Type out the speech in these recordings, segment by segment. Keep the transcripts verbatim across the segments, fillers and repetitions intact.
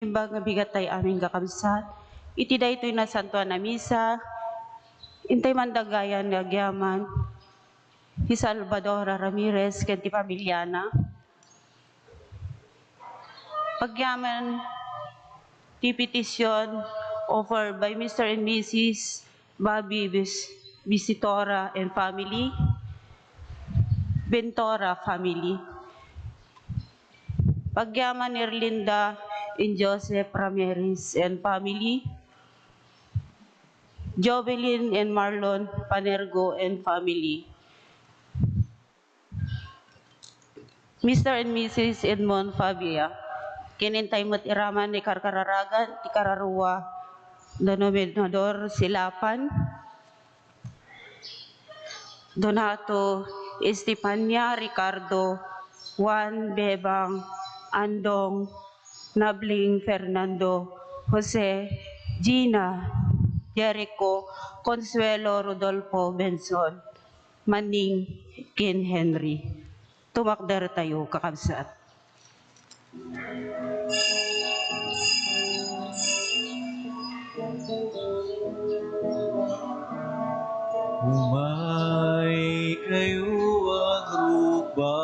Imbag nga bigat tay amin, kakabsat, iti daytoy nasantoan a misa, intay mandagayan nga agyaman hi Salvadora Ramirez ken ti pamilyana. Agyaman ti petition offered by Mister and Missus Bobby Bis-, Bisitora and family, Bentora family. Agyaman Erlinda and Joseph Ramirez and family, Jovelyn and Marlon Panergo and family, Mister and Missus Edmond Fabia, ken intay met iraman ni karkararagan ti kararua, Denominador Silapan, Donato, Estefania, Ricardo, Juan, Bebang, Andong, Nabling, Fernando, Jose, Gina, Jericho, Consuelo, Rodolfo, Benson, Manning, ken Henry. Tumakder tayo, kakabsat. Umay kayo, agrukbak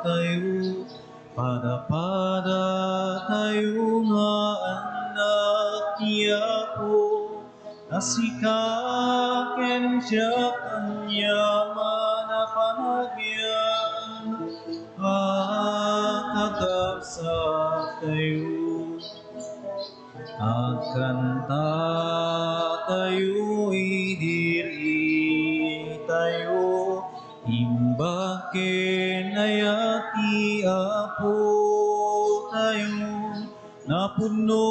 tayo, pada-pada tayo nga anak ti Apo, a sika ken siak aniaman a panagbiag, a kakabsat tayo. Agkanta tayo, idiri tayo, imbag ken ayat ti Apo tayo. Napudno,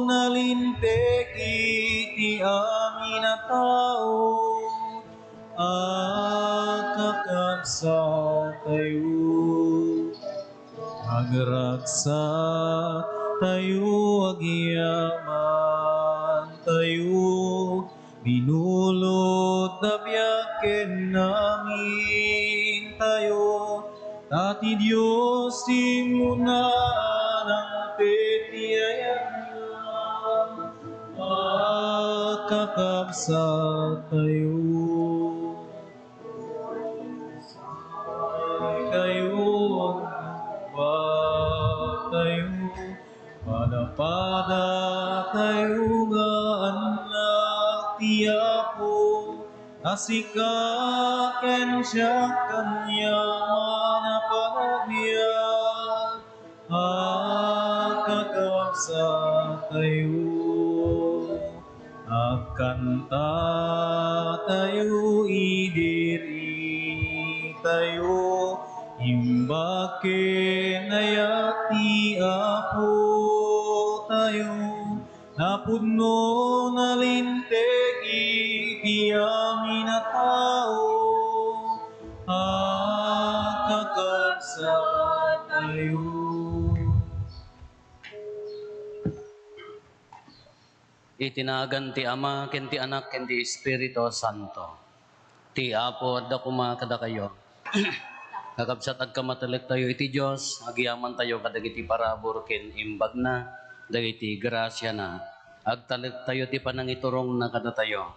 nalinteg iti amin a tao, a kakabsat tayo. Agragsak tayo, agyaman tayo, binulod a biag ken amin tayo, ta ti Dios ti immuna a nangted ti ayatna, a kakabsat tayo. Kayo, ba tayo, pada-pada tayo nga anak ti Apo, a sika ken siak aniaman a panagbiag, a kakabsat tayo. Agkanta tayo, idiri tayo, imbag ken ayat ti Apo tayo. Napudno, nalinteg iti amin a tao, a kakabsat tayo. Iti nagan ti Ama, ken ti Anak, ken ti Espiritu Santo. Ti Apo adda koma kadakayo. Kakabsat, agkamatelektayo iti Dios, agyamantayo kadagiti parabur ken imbagna, dagiti grasiana. Agtalektayo ti panangiturongna kadatayo.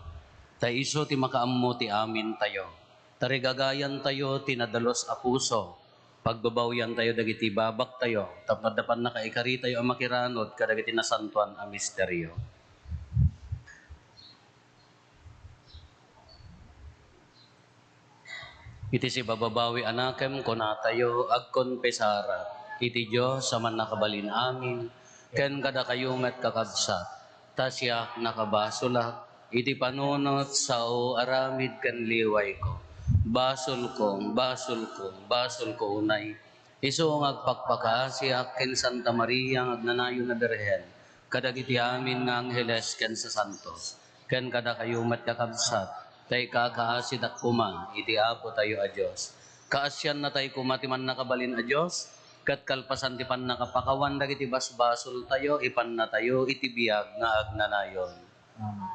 Ta isu ti makaammo ti amintayo. Tarigagayantayo ti nadalus a puso. Pagbabawiantayo dagiti babaktayo, tapno adda pannakaikaritayo a makiranud kadagiti nasantoan a misterio. Iti sibababawi a nakem, kunatayo, agkonpesarak iti Dios a Mannakabalin-amin, ken kadakayo met, kakabsat, ta siak nakabasolak iti panunot, sao, aramid ken liwayko. Basolko, basolko, basolko unay. Isu nga agpakpakaasiak ken Santa Maria nga agnanayon a Birhen, kadagiti amin nga angheles ken sasanto, ken kadakayo met, kakabsat, ta ikakaasidak koma iti Apotayo a Dios. Kaasiannatay koma ti Mannakabalin a Dios, ket kalpasan ti pannakapakawan dagiti basbasoltayo, ipannatayo iti biag nga agnanayon. Amen.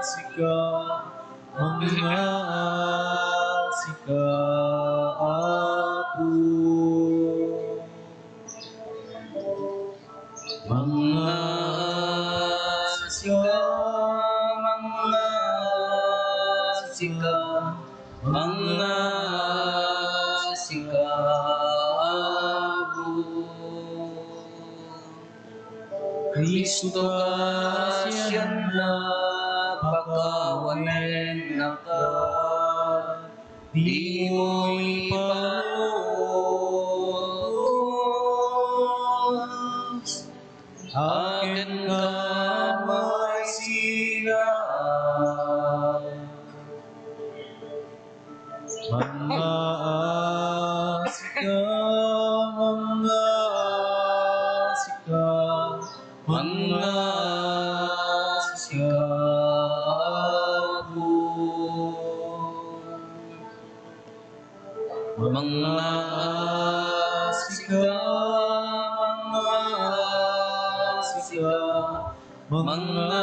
Sika, mangngaa sika, Apo. Mangngaa sika, mangngaa sika, mangngaa sika, Apo. Kristo, kasianna, pakawanennaka. Dimo ipalubos. Akin ka, maisina. Mangngaa sika, mangngaa sika, mangngaa sika, Apo. Mangngaa sika, mangngaa sika, mangngaa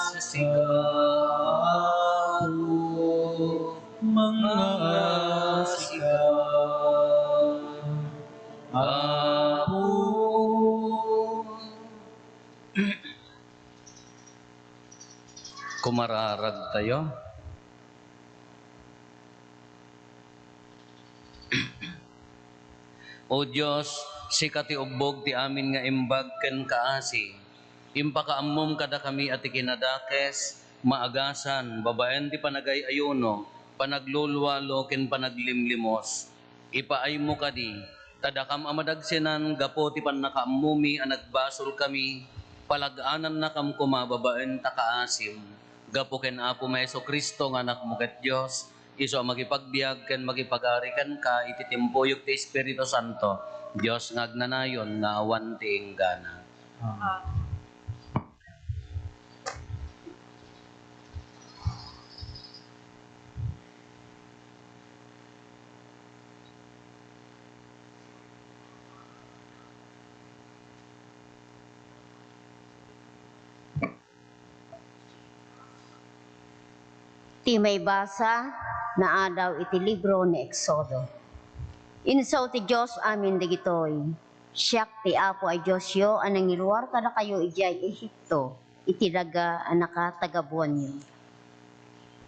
sika, Apo. Mangngaa sika, Apo. Kumararag tayo. O Dios, sika ti ubbog ti amin nga imbag ken kaasi. Impakaammom kadakami a ti kinadakes, maagasan, babaen ti panagay-ayuno, panaglulualo ken panaglimlimos. Ipaaymo kadi, ta dakam a madagsenan gapu ti pannakaammomi a nagbasolkami, palag-anannakam koma babaen ta kaasim. Gapu ken Apomi a Jesu-Cristo nga Anakmo ket Dios, isu a makipagbiag ken makipag-ari kenka iti timpuyog ti Espiritu Santo, Dios nga agnanayon nga awan ti inggana. Amen. Ti maibasa naadaw iti libro ni Exodo. Insaw ti Dios amin dagitoy, "Siak ti Apo a Diosyo a nangiruar kadakayo idiay Egipto, iti daga a nakatagabuanyo.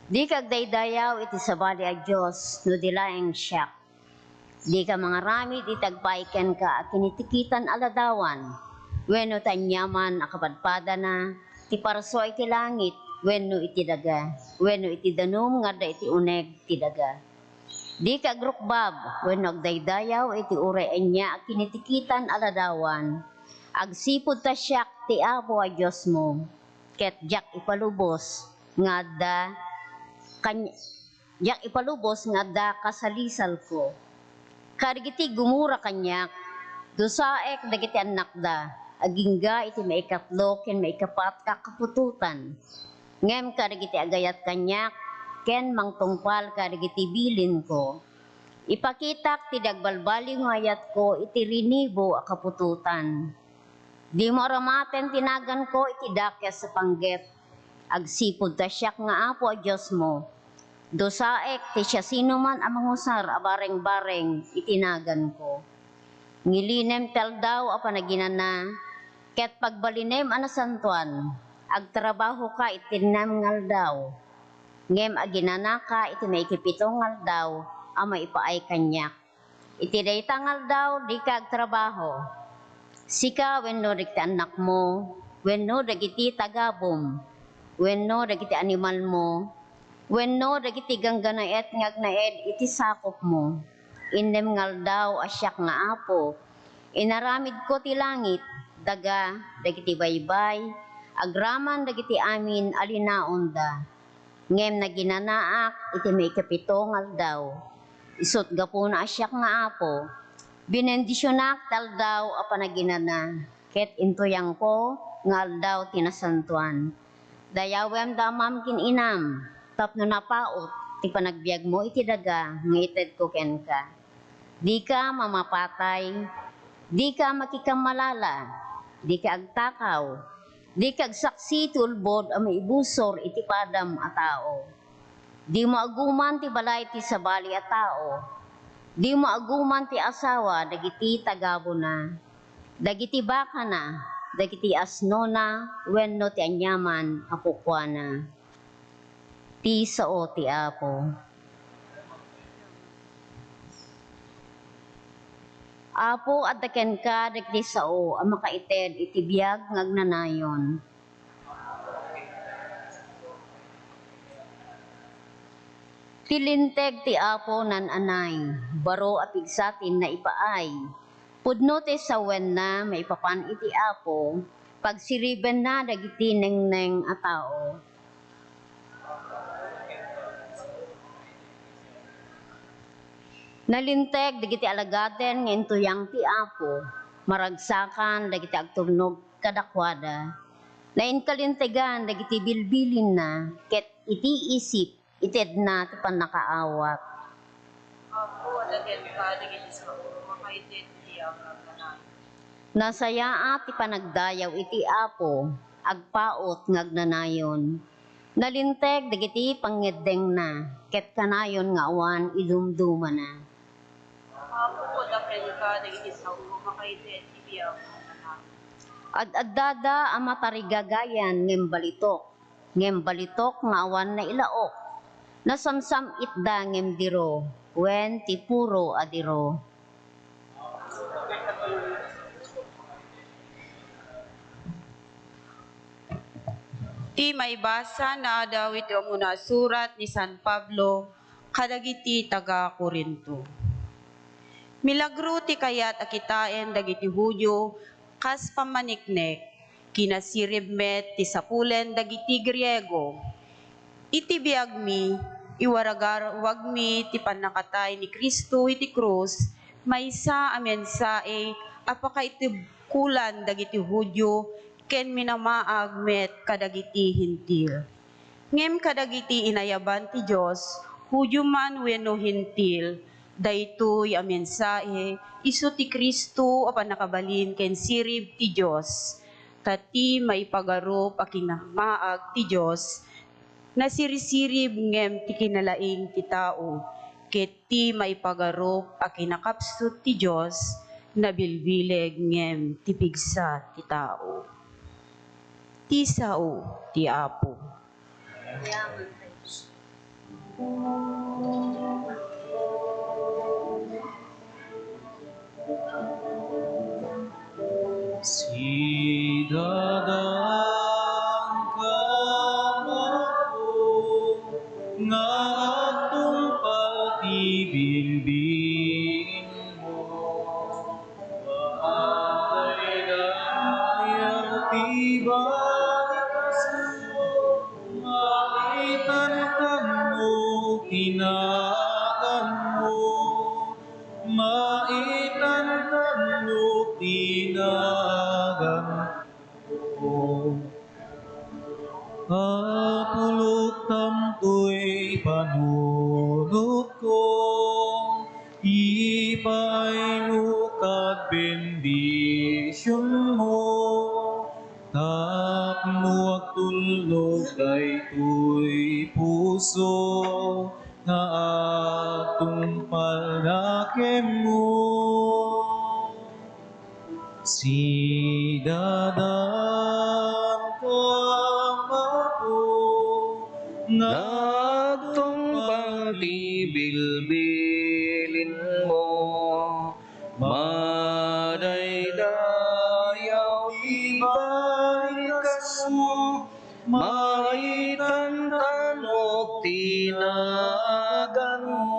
Dika agdaydayaw iti sabali a dios no di laeng siak. Dika mangaramid iti agpaay kenka a kinitikitan a ladawan, wenno ti aniaman a kapadpadana, ti parsua iti langit wenno iti daga, wenno iti danum nga adda iti uneg ti daga. Dika agrukbab wenno agdaydayaw iti uray ania a kinitikitan a ladawan, agsipud ta siak ti Apo a Diosmo, ket diak ipalubos nga adda kan-, diak ipalubos nga adda kasalisalko. Kadagiti gumura kaniak, dusaek dagiti annakda, agingga iti maikatlo ken maikapat a kaputotan. Ngem kadagiti agayat kaniak ken mangtungpal kadagiti bilinko, ipakitak ti di agbalbaliw nga ayatko iti rinibo a kaputotan. Dimo aramaten ti naganko iti dakes a panggep, agsipud ta siak nga Apo a Diosmo. Dusaek ti siasinoman a mangusar a bareng-bareng iti naganko. Ngilinem ti aldaw a panaginana, ket pagbalinem a nasantoan, agtrabahoka iti nem nga aldaw, ngem aginanaka iti maikapito nga aldaw a maipaay kaniak. Iti dayta nga aldaw, dika agtrabaho. Sika wenno dagiti annakmo, wenno dagiti tagabum, wenno dagiti animalmo, wenno dagiti ganggannaet nga agnaed iti sakupmo. Innem nga aldaw a siak nga Apo. Inaramidko ti langit, daga, dagiti baybay, agraman dagiti amin a linaonda. Ngem naginanaak iti maikapito nga aldaw. Isut' gapuna a siak nga Apo, binendisionak ti aldaw a panaginana, ket intuyangko nga aldaw ti nasantoan. Dayawem da amam ken inam, tapno napaut ti panagbiagmo iti daga nga itedko kenka. Dika mamapatay, dika makikammalala, dika agtakaw, Dika agsaksi ti ulbod a maibusor iti padam a tao. Dimo aguman ti balay ti sabali a tao. Dimo aguman ti asawa dagiti tagabuna, dagiti bakana, dagiti asnona, wenno ti aniaman a kukuana. Ti sao ti Apo. Apo, adda kenka dagiti sao a makaited iti biag nga agnanayon. Ti linteg ti Apo naan-anay, baro a pigsa ti naipaay. Pudno ti sawenna maipapan iti Apo, pagsiribenna dagiti nengneng a tao. Nalinteg dagiti alagaden nga intuyang ti Apo, maragsakan dagiti agturnog kadakuada. Nainkalintegan dagiti bilbilinna, ket iti isip, itedna ti pannakaawat. Apo, adda kenka dagiti sao a makaited iti biag nga agnanayon. Nasayaat ti panagdayaw iti Apo, agpaut nga agnanayon. Nalinteg dagiti pangngeddengna, ket kanayon nga awan idumdumana. Apo, adda kenka dagiti sao a makaited iti biag nga agnanayon. Ad-addada a matarigagayan ngem balitok, ngem balitok nga awan nailaok. Nasamsam-itda ngem diro, wen ti puro a diro. Ti maibasa naadaw iti umuna a surat ni San Pablo kadagiti taga-Corinto. Milagro ti kayat a kitaen dagiti Judio kas pammaniknek, kinasirib met ti sapulen dagiti Griego. Iti biagmi, iwaragawagmi ti pannakatay ni Cristo iti krus, maysa a mensahe a pakaitibkolan dagiti Judio ken minamaag met kadagiti Hentil. Ngem kadagiti inayaban ti Dios, Judio man wenno Hentil, daytoy a mensahe isu ti Cristo a pannakabalin ken sirib ti Dios. Ta ti maipagarup a kinamaag ti Dios, nasirsirib ngem ti kinalaing ti tao, ket ti maipagarup a kinakapsut ti Dios, nabilbileg ngem ti pigsa ti tao. Ti sao ti Apo. Sidadangka, Apo, nga agtungpal ti bilbilinmo. Madaydayaw ti balikasmo, maitantanok ti naganmo, maitantanok ti naganmo. Apo, luktam toy panunotko, ipaaymo kad bendisionmo, tapno agtulnog daytoy puso nga agtungpalna kenmo. Sidadangka, Apo, nga agtungpal ti bilbilinmo. Madaydayaw ti balikasmo, maitantanok ti naganmo,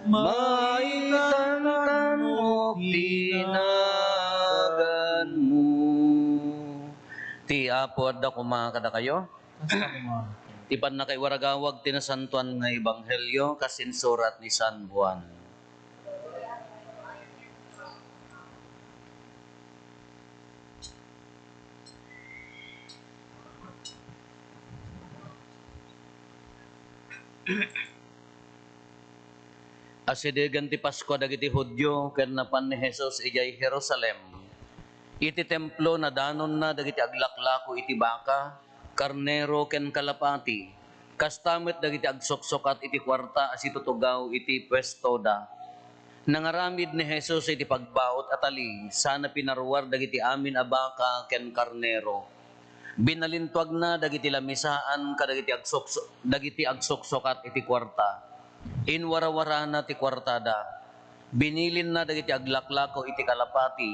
maitantanok ti naganmo. Ti Apo adda koma kadakayo. Kasta koma. Ti pannakaiwaragawag ti nasantoan nga ebanghelio kas insurat ni San Juan. Asidegen ti Paskua dagiti Judio, ken napan ni Jesus idiay Jerusalem. Iti templo, nadanonna dagiti aglaklako iti baka, karnero, ken kalapati. Kasta met dagiti agsuksukat iti kuarta a situtugaw iti puestoda. Nangaramid ni Jesus iti pagbaut a tali, sana pinaruar dagiti amin a baka ken karnero. Binalintuagna dagiti lamisaan kadagiti agsuksu-, dagiti agsuksukat iti kuarta. Inwarawarana ti kuartada. Binilinna dagiti aglaklako iti kalapati,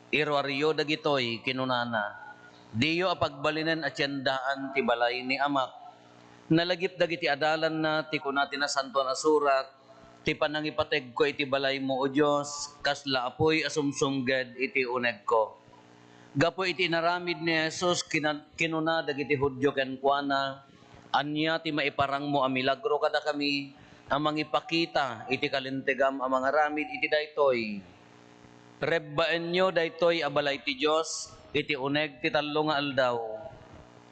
"Iruaryo dagitoy," kinunana. "Diyo a pagbalinen a tiendaan ti balay ni Amak. Nalagip dagiti adalanna ti kuna ti Nasantoan a Surat, 'Ti panangipategko iti balaymo, O Dios, kasla apuy a sumsumged iti unegko.'" Gapu iti inaramid ni Jesus, kina-, kinuna dagiti Judio kenkuana, "Ania ti maiparangmo a milagro kadakami a mangipakita iti kalintegam a mangaramid iti daytoy? Rebbaenyo daytoy a balay ti Dios iti uneg ti tallo nga aldaw.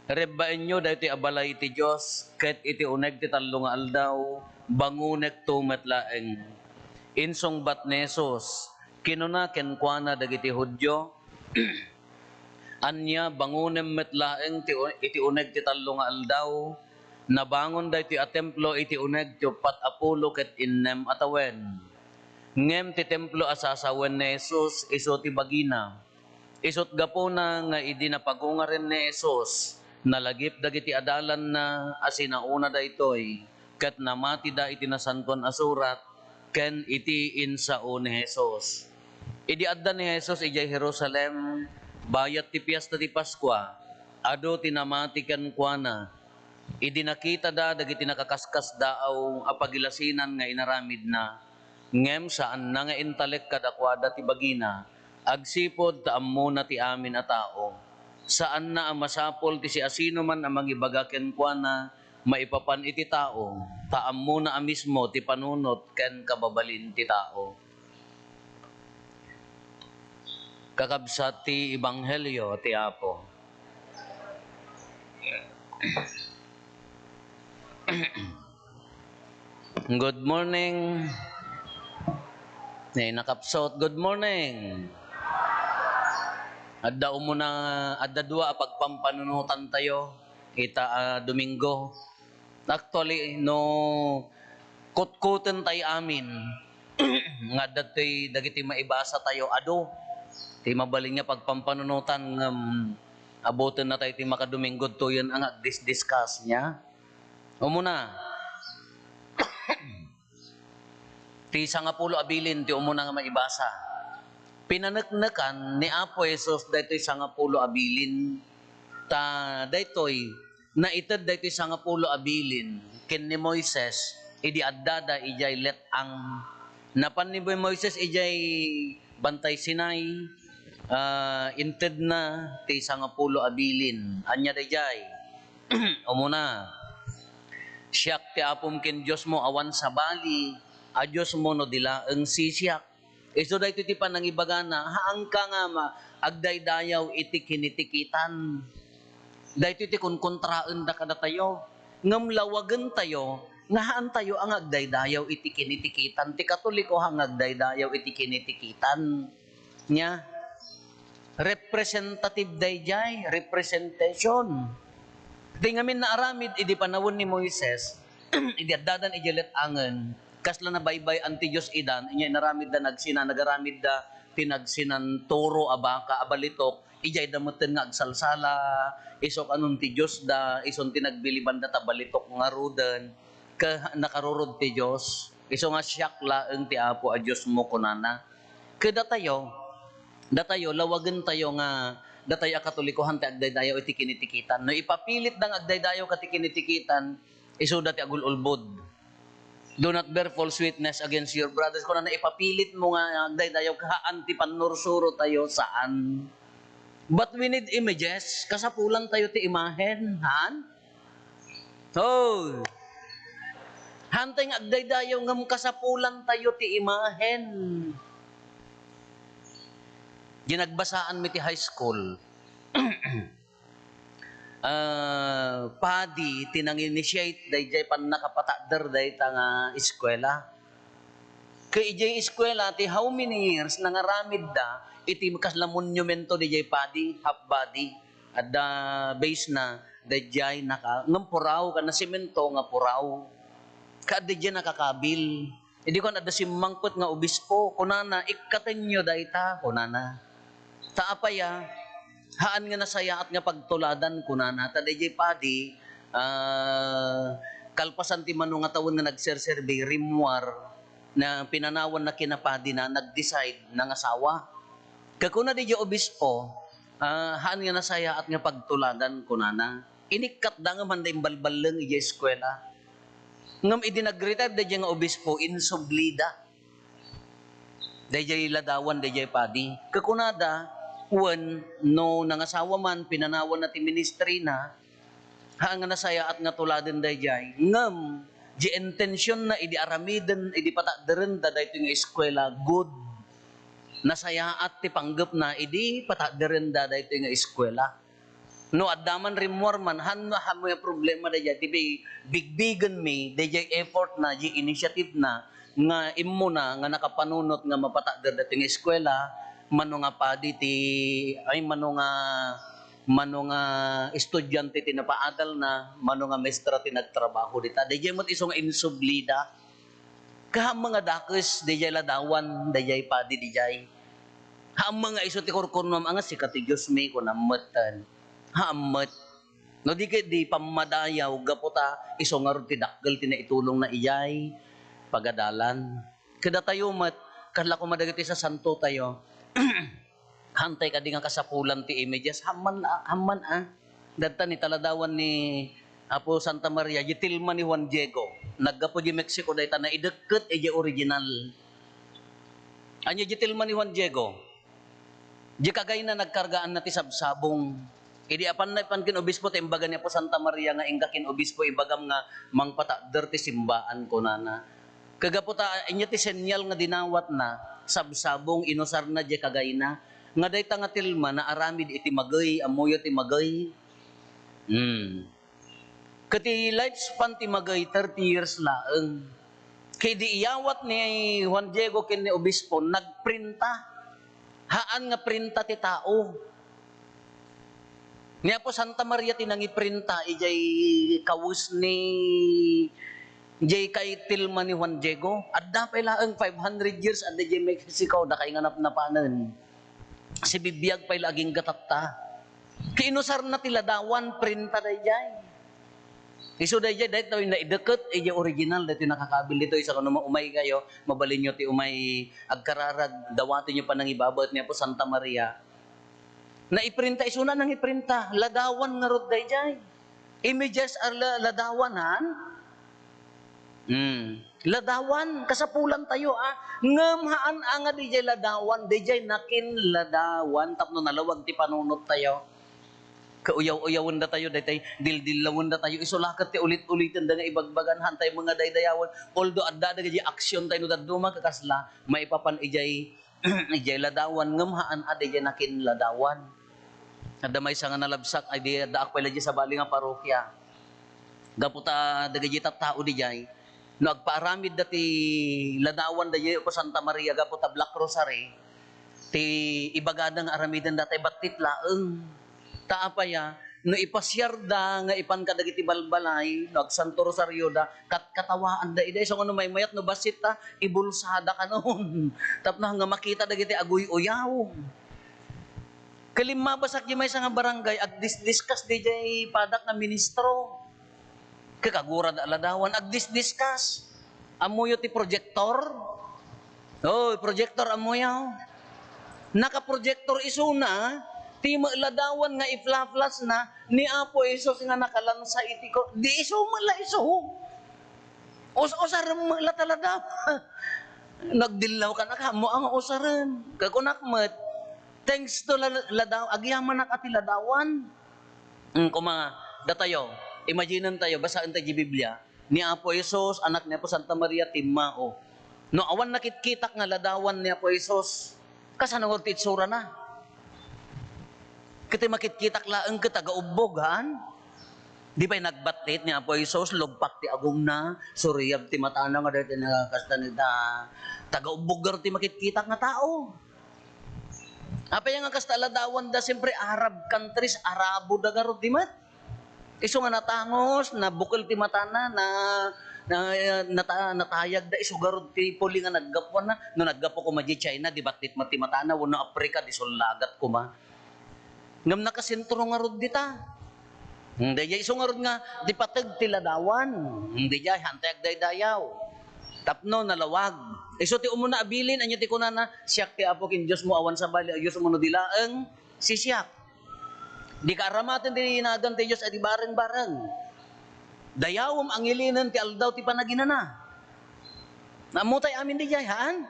Rebbaenyo daytoy a balay ti Dios, ket iti uneg ti tallo nga aldaw, bangonekto met laeng." Insungbat ni Jesus, kinuna kenkuana dagiti Judio, "Ania, bangonem met laeng ti u-, iti uneg ti tallo nga aldaw? Nabangon daytoy a templo iti uneg ti uppat a pulo ket innem a tawen." Ngem ti templo a sasawen ni Jesus isu ti bagina. Isut' gapuna nga idi napagungaren ni Jesus, nalagip dagiti adalanna a sinaona daytoy, ket namatida iti Nasantoan a Surat ken iti insao ni Jesus. Idi adda ni Jesus idiay Jerusalem, bayat ti Fiesta ti Paskua, adu ti namati kenkuana. Idi nakitada dagiti nakakaskasdaaw a pagilasinan nga inaramidna, ngem saanna nga intalek kadakuada ti bagina, agsipud ta ammona ti amin a tao. Saanna a masapul ti siasinoman a mangibaga kenkuana maipapan iti tao, ta ammona a mismo ti panunot ken kababalin ti tao. Kakabsat ti Ebanghelio ti Apo. Good morning. Nay nakapsot. Good morning. Adda umuna, adda dua a pagpampanunotan tayo ita a Domingo. Actually, no, kutkoten tayo amin nga adda toy dagiti maibasa tayo adu ti mabalin nga pagpampanunotan ngem abuten na tayo ti makadomingo toyen a nga agdisdiscuss niya. Umuna, ti sangapulo a bilin ti umuna nga maibasa. Pinaneknekan ni Apo Jesus daytoy sangapulo a bilin. Ta daytoy, naited daytoy sangapulo a bilin ken ni Moises idi addada idiay let-ang. Napan ni Moises idiay Bantay Sinai, ah, intedna ti sangapulo a bilin. Ania daydiay? Umuna, "Siak ti Apom ken Diosmo, awan sabali a diosmo no di laeng sisiak." Isu daytoy ti panangibagana, haanka nga ma-, agdaydayaw iti kinitikitan. Daytoy ti kunkontraenda kadatayo. Ngem lawagentayo nga haantayo a nga agdaydayaw iti kinitikitan. Ti Katoliko nga agdaydayaw iti kinitikitan. Nia? Representative daydiay, representation. Ti ngamin naaramid idi panawen ni Moises, idi addadan idiay let-angen, kasla nabaybay-an ti Dios idan, inya inaramidda nagsina, nagaramidda ti nagsinan toro a baka a balitok, idiay da metten nga agsalsala, isu kanon ti Diosda, isun ti nagbilibanda ta balitok ngaruden, ket nakarurod ti Dios, isu nga siak laeng ti Apo a Diosmo, kunana. Ket datayo, datayo, lawagentayo nga datayo a Katoliko, haantayo agdaydayaw iti kinitikitan. No ipapilitda nga agdaydayaw ka ti kinitikitan, isuda ti agul-ulbod. "Do not bear false witness against your brothers." Kunana, ipapilitmo nga agdaydayaw, haan ti pannursuro tayo, saan. But we need images. Kasapulan tayo ti imahen, haan? Oh. Haantay nga agdaydayaw ngem kasapulan tayo ti imahen. Di nagbasaan mi ti high school. Ah, padi ti nang-initiate daydiay pannakapatakder dayta nga eskwela. Ket idiay eskuela, ti how many years nangaramidda iti kasla monumento didiay padi, half body, adda base na, daydiay naka-, ngem puraw, ken nasemento nga puraw. Ket daydiay nakakabil. Idi kuan, adda simmangpet nga obispo, kunana, "Ikkatenyo dayta," kunana. Ta apay a, haan nga nasayaat nga pagtuladan, kunana. Ta daydiay padi, ah, kalpasan ti mano nga tawen nga nagserserbi, rimmuar, na pinanawan na kinapadina, nag-decide, nangasawa. Kakuna daydiay obispo, ah, haan nga nasayaat nga pagtuladan, kunana. Inikkatda ngem handa imbalballeng idiay eskuela. Ngem idi nag-retire daydiay nga obispo, insublida daydiay ladawan daydiay padi. Kakunada, wen no nangasawa man, pinanawanna ti ministry na, haan nga nasayaat nga tuladen daydiay. Ngem, di intention na idi aramiden, idi patadderenda daytoy nga eskuela, good. Nasayaat ti panggepna idi patadderenda daytoy nga eskuela. No adda man rimmuar man, han-, haan nga problema daydiay, ti bi-, bigbigenmi, daydiay effort na, di initiative na, nga immuna, nga nakapanunot nga mapatadder daytoy nga eskuela, mano nga padi ti, ay, mano nga, mano nga estudiante ti napaadalna, mano nga mestra ti nagtrabaho dita. Daydiay met isu nga insublida. Kaammo nga dakes, daydiay ladawan, daydiay padi, daydiay. Haammo nga isu ti kurkurnuam, a nga sika ti Diosmi, kunam metten. Haammet. No di ket di pammadayaw, gapu ta isu ngarud ti dakkel ti naitulongna idiay pagadalan. Kadatayo met, kasla koma dagiti sasantotayo, hantay kadi nga kasapulan ti images? Hamman, a, hamman, a. Dadta ni taladawan ni Apo Santa Maria, di tilma ni Juan Diego. Naggapu di Mexico, dayta naidekket idiay original. Ania di tilma ni Juan Diego? Di kagayna nagkargaanna ti sabsabong. Idi apanna ipan ken obispo, ti imbaga ni Apo Santa Maria nga inka ken obispo, ibagam nga mangpatadder ti simbaan, kunana. Kagapu ta, ania ti senyal nga dinawatna, sabsabong, inusarna di kagayna. Nga dayta nga tilma, naaramid iti magey, ammoyo ti magey. Hmm. Ket ti lifespan ti magey, thirty years laeng. Ket idi iyawat ni Juan Diego ken ni Obispo, nagprinta. Haan nga printa ti tao. Ni Apo Santa Maria ti nangiprinta idiay kawes ni, idiay kay tilma ni Juan Diego. Adda pay laeng five hundred years, adda idiay Mexico, dakay nga napnapanen. Sibibiag pay la agingga tatta. Ti inusarna ti ladawan, printa daydiay. Isu daydiay, daytoy naideket, idiay original, daytoy nakakabil ditoy, saka no maumay kayo, mabalinyo ti umay agkararag, dawatenyo panangibabaet ni Apo Santa Maria. Naiprinta, isuna nangiprinta, ladawan ngarud daydiay. Images are la-, ladawan, han? Hmm. Ladawan, kasapulan tayo, a. Ngem haan a nga didiay ladawan, didiay nakinladawan, tapno nalawag ti panunot tayo. Kauyaw-uyawen datayo, daytay dildillawenda tayo, isu la ket ti ulit-uliten da nga ibagbagan, hantay nga daydayawen. Although adda dagiti action tayo no dadduma, kakasla, maipapan idiay, idiay ladawan, ngem haan a didiay nakinladawan. Adda maysa nga nalabsak, ay di, addaak pay la di sabali nga parokya. Gapu ta dagiti tattao didiay, no agpaaramid da ti ladawan da didiay ko Santa Maria gapu ta Black Rosary, ti ibagada nga aramiden datay battit laeng. Ta apay a, no ipasiarda nga ipan kadagiti balbalay, no agsanto rosario da, kat-, katawaan da ida, isu nga no maymayat no bassit ta, ibulsada kanon. Tapno nga makita dagiti aguy-uyaw. Ket limmabasak di maysa nga barangay, agdisdiskas didiay padak nga ministro. Ket kagurada a ladawan, agdisdiskas. Ammoyo ti projector? Oy, projector, ammoyo? Nakaprojector isuna, ti met ladawan nga ifla-flash na ni Apo Jesus nga nakalansa iti ko-, di isu met la isu. Us-, usaren met la ta ladawan. Nagdillaw ka na, ammo nga usaren. Kakunak met, thanks to la-, ladaw-, agyamanak a ti ladawan. Hmm, kuma, datayo, imaginen tayo, basaen tayo di Biblia. Ni Apo Jesus, anak ni Apo Santa Maria, timmao. No awan nakitkitak nga ladawan ni Apo Jesus, kasano ngarud ti itsurana? Ket ti makitkitak laeng ket agaubbog, han? Di pay nagbattit ni Apo Jesus, lugpak ti agongna, suriab ti matana nga daytoy nga kasta ni ta-, taga-ubbog garud ti makitkitak nga tao. Apay nga kasta a ladawanda, siyempre, Arab countries, Arabo da garud di met. Isu nga natangos, nabukel ti matana, na, na, nata-, natayagda, isu garud ti puli nga naggapuanna. No naggapu koma di China, di battit met ti matana, wenno Africa, di sullagat koma. Ngem nakasentro ngarud dita. Hmm, daydiay isu ngarud nga di pateg ti ladawan. Hmm, daydiay, haantay agdaydayaw. Tapno nalawag. Isu ti umuna a bilin, ania ti kunana, "Siak ti Apo ken Diosmo, awan sabali a Dios wenno di laeng sisiak." Dika aramaten ti nagan ti Dios a di bareng-bareng. Dayawem a ngilinen ti aldaw ti panaginana. Naammo tay amin daydiay, haan?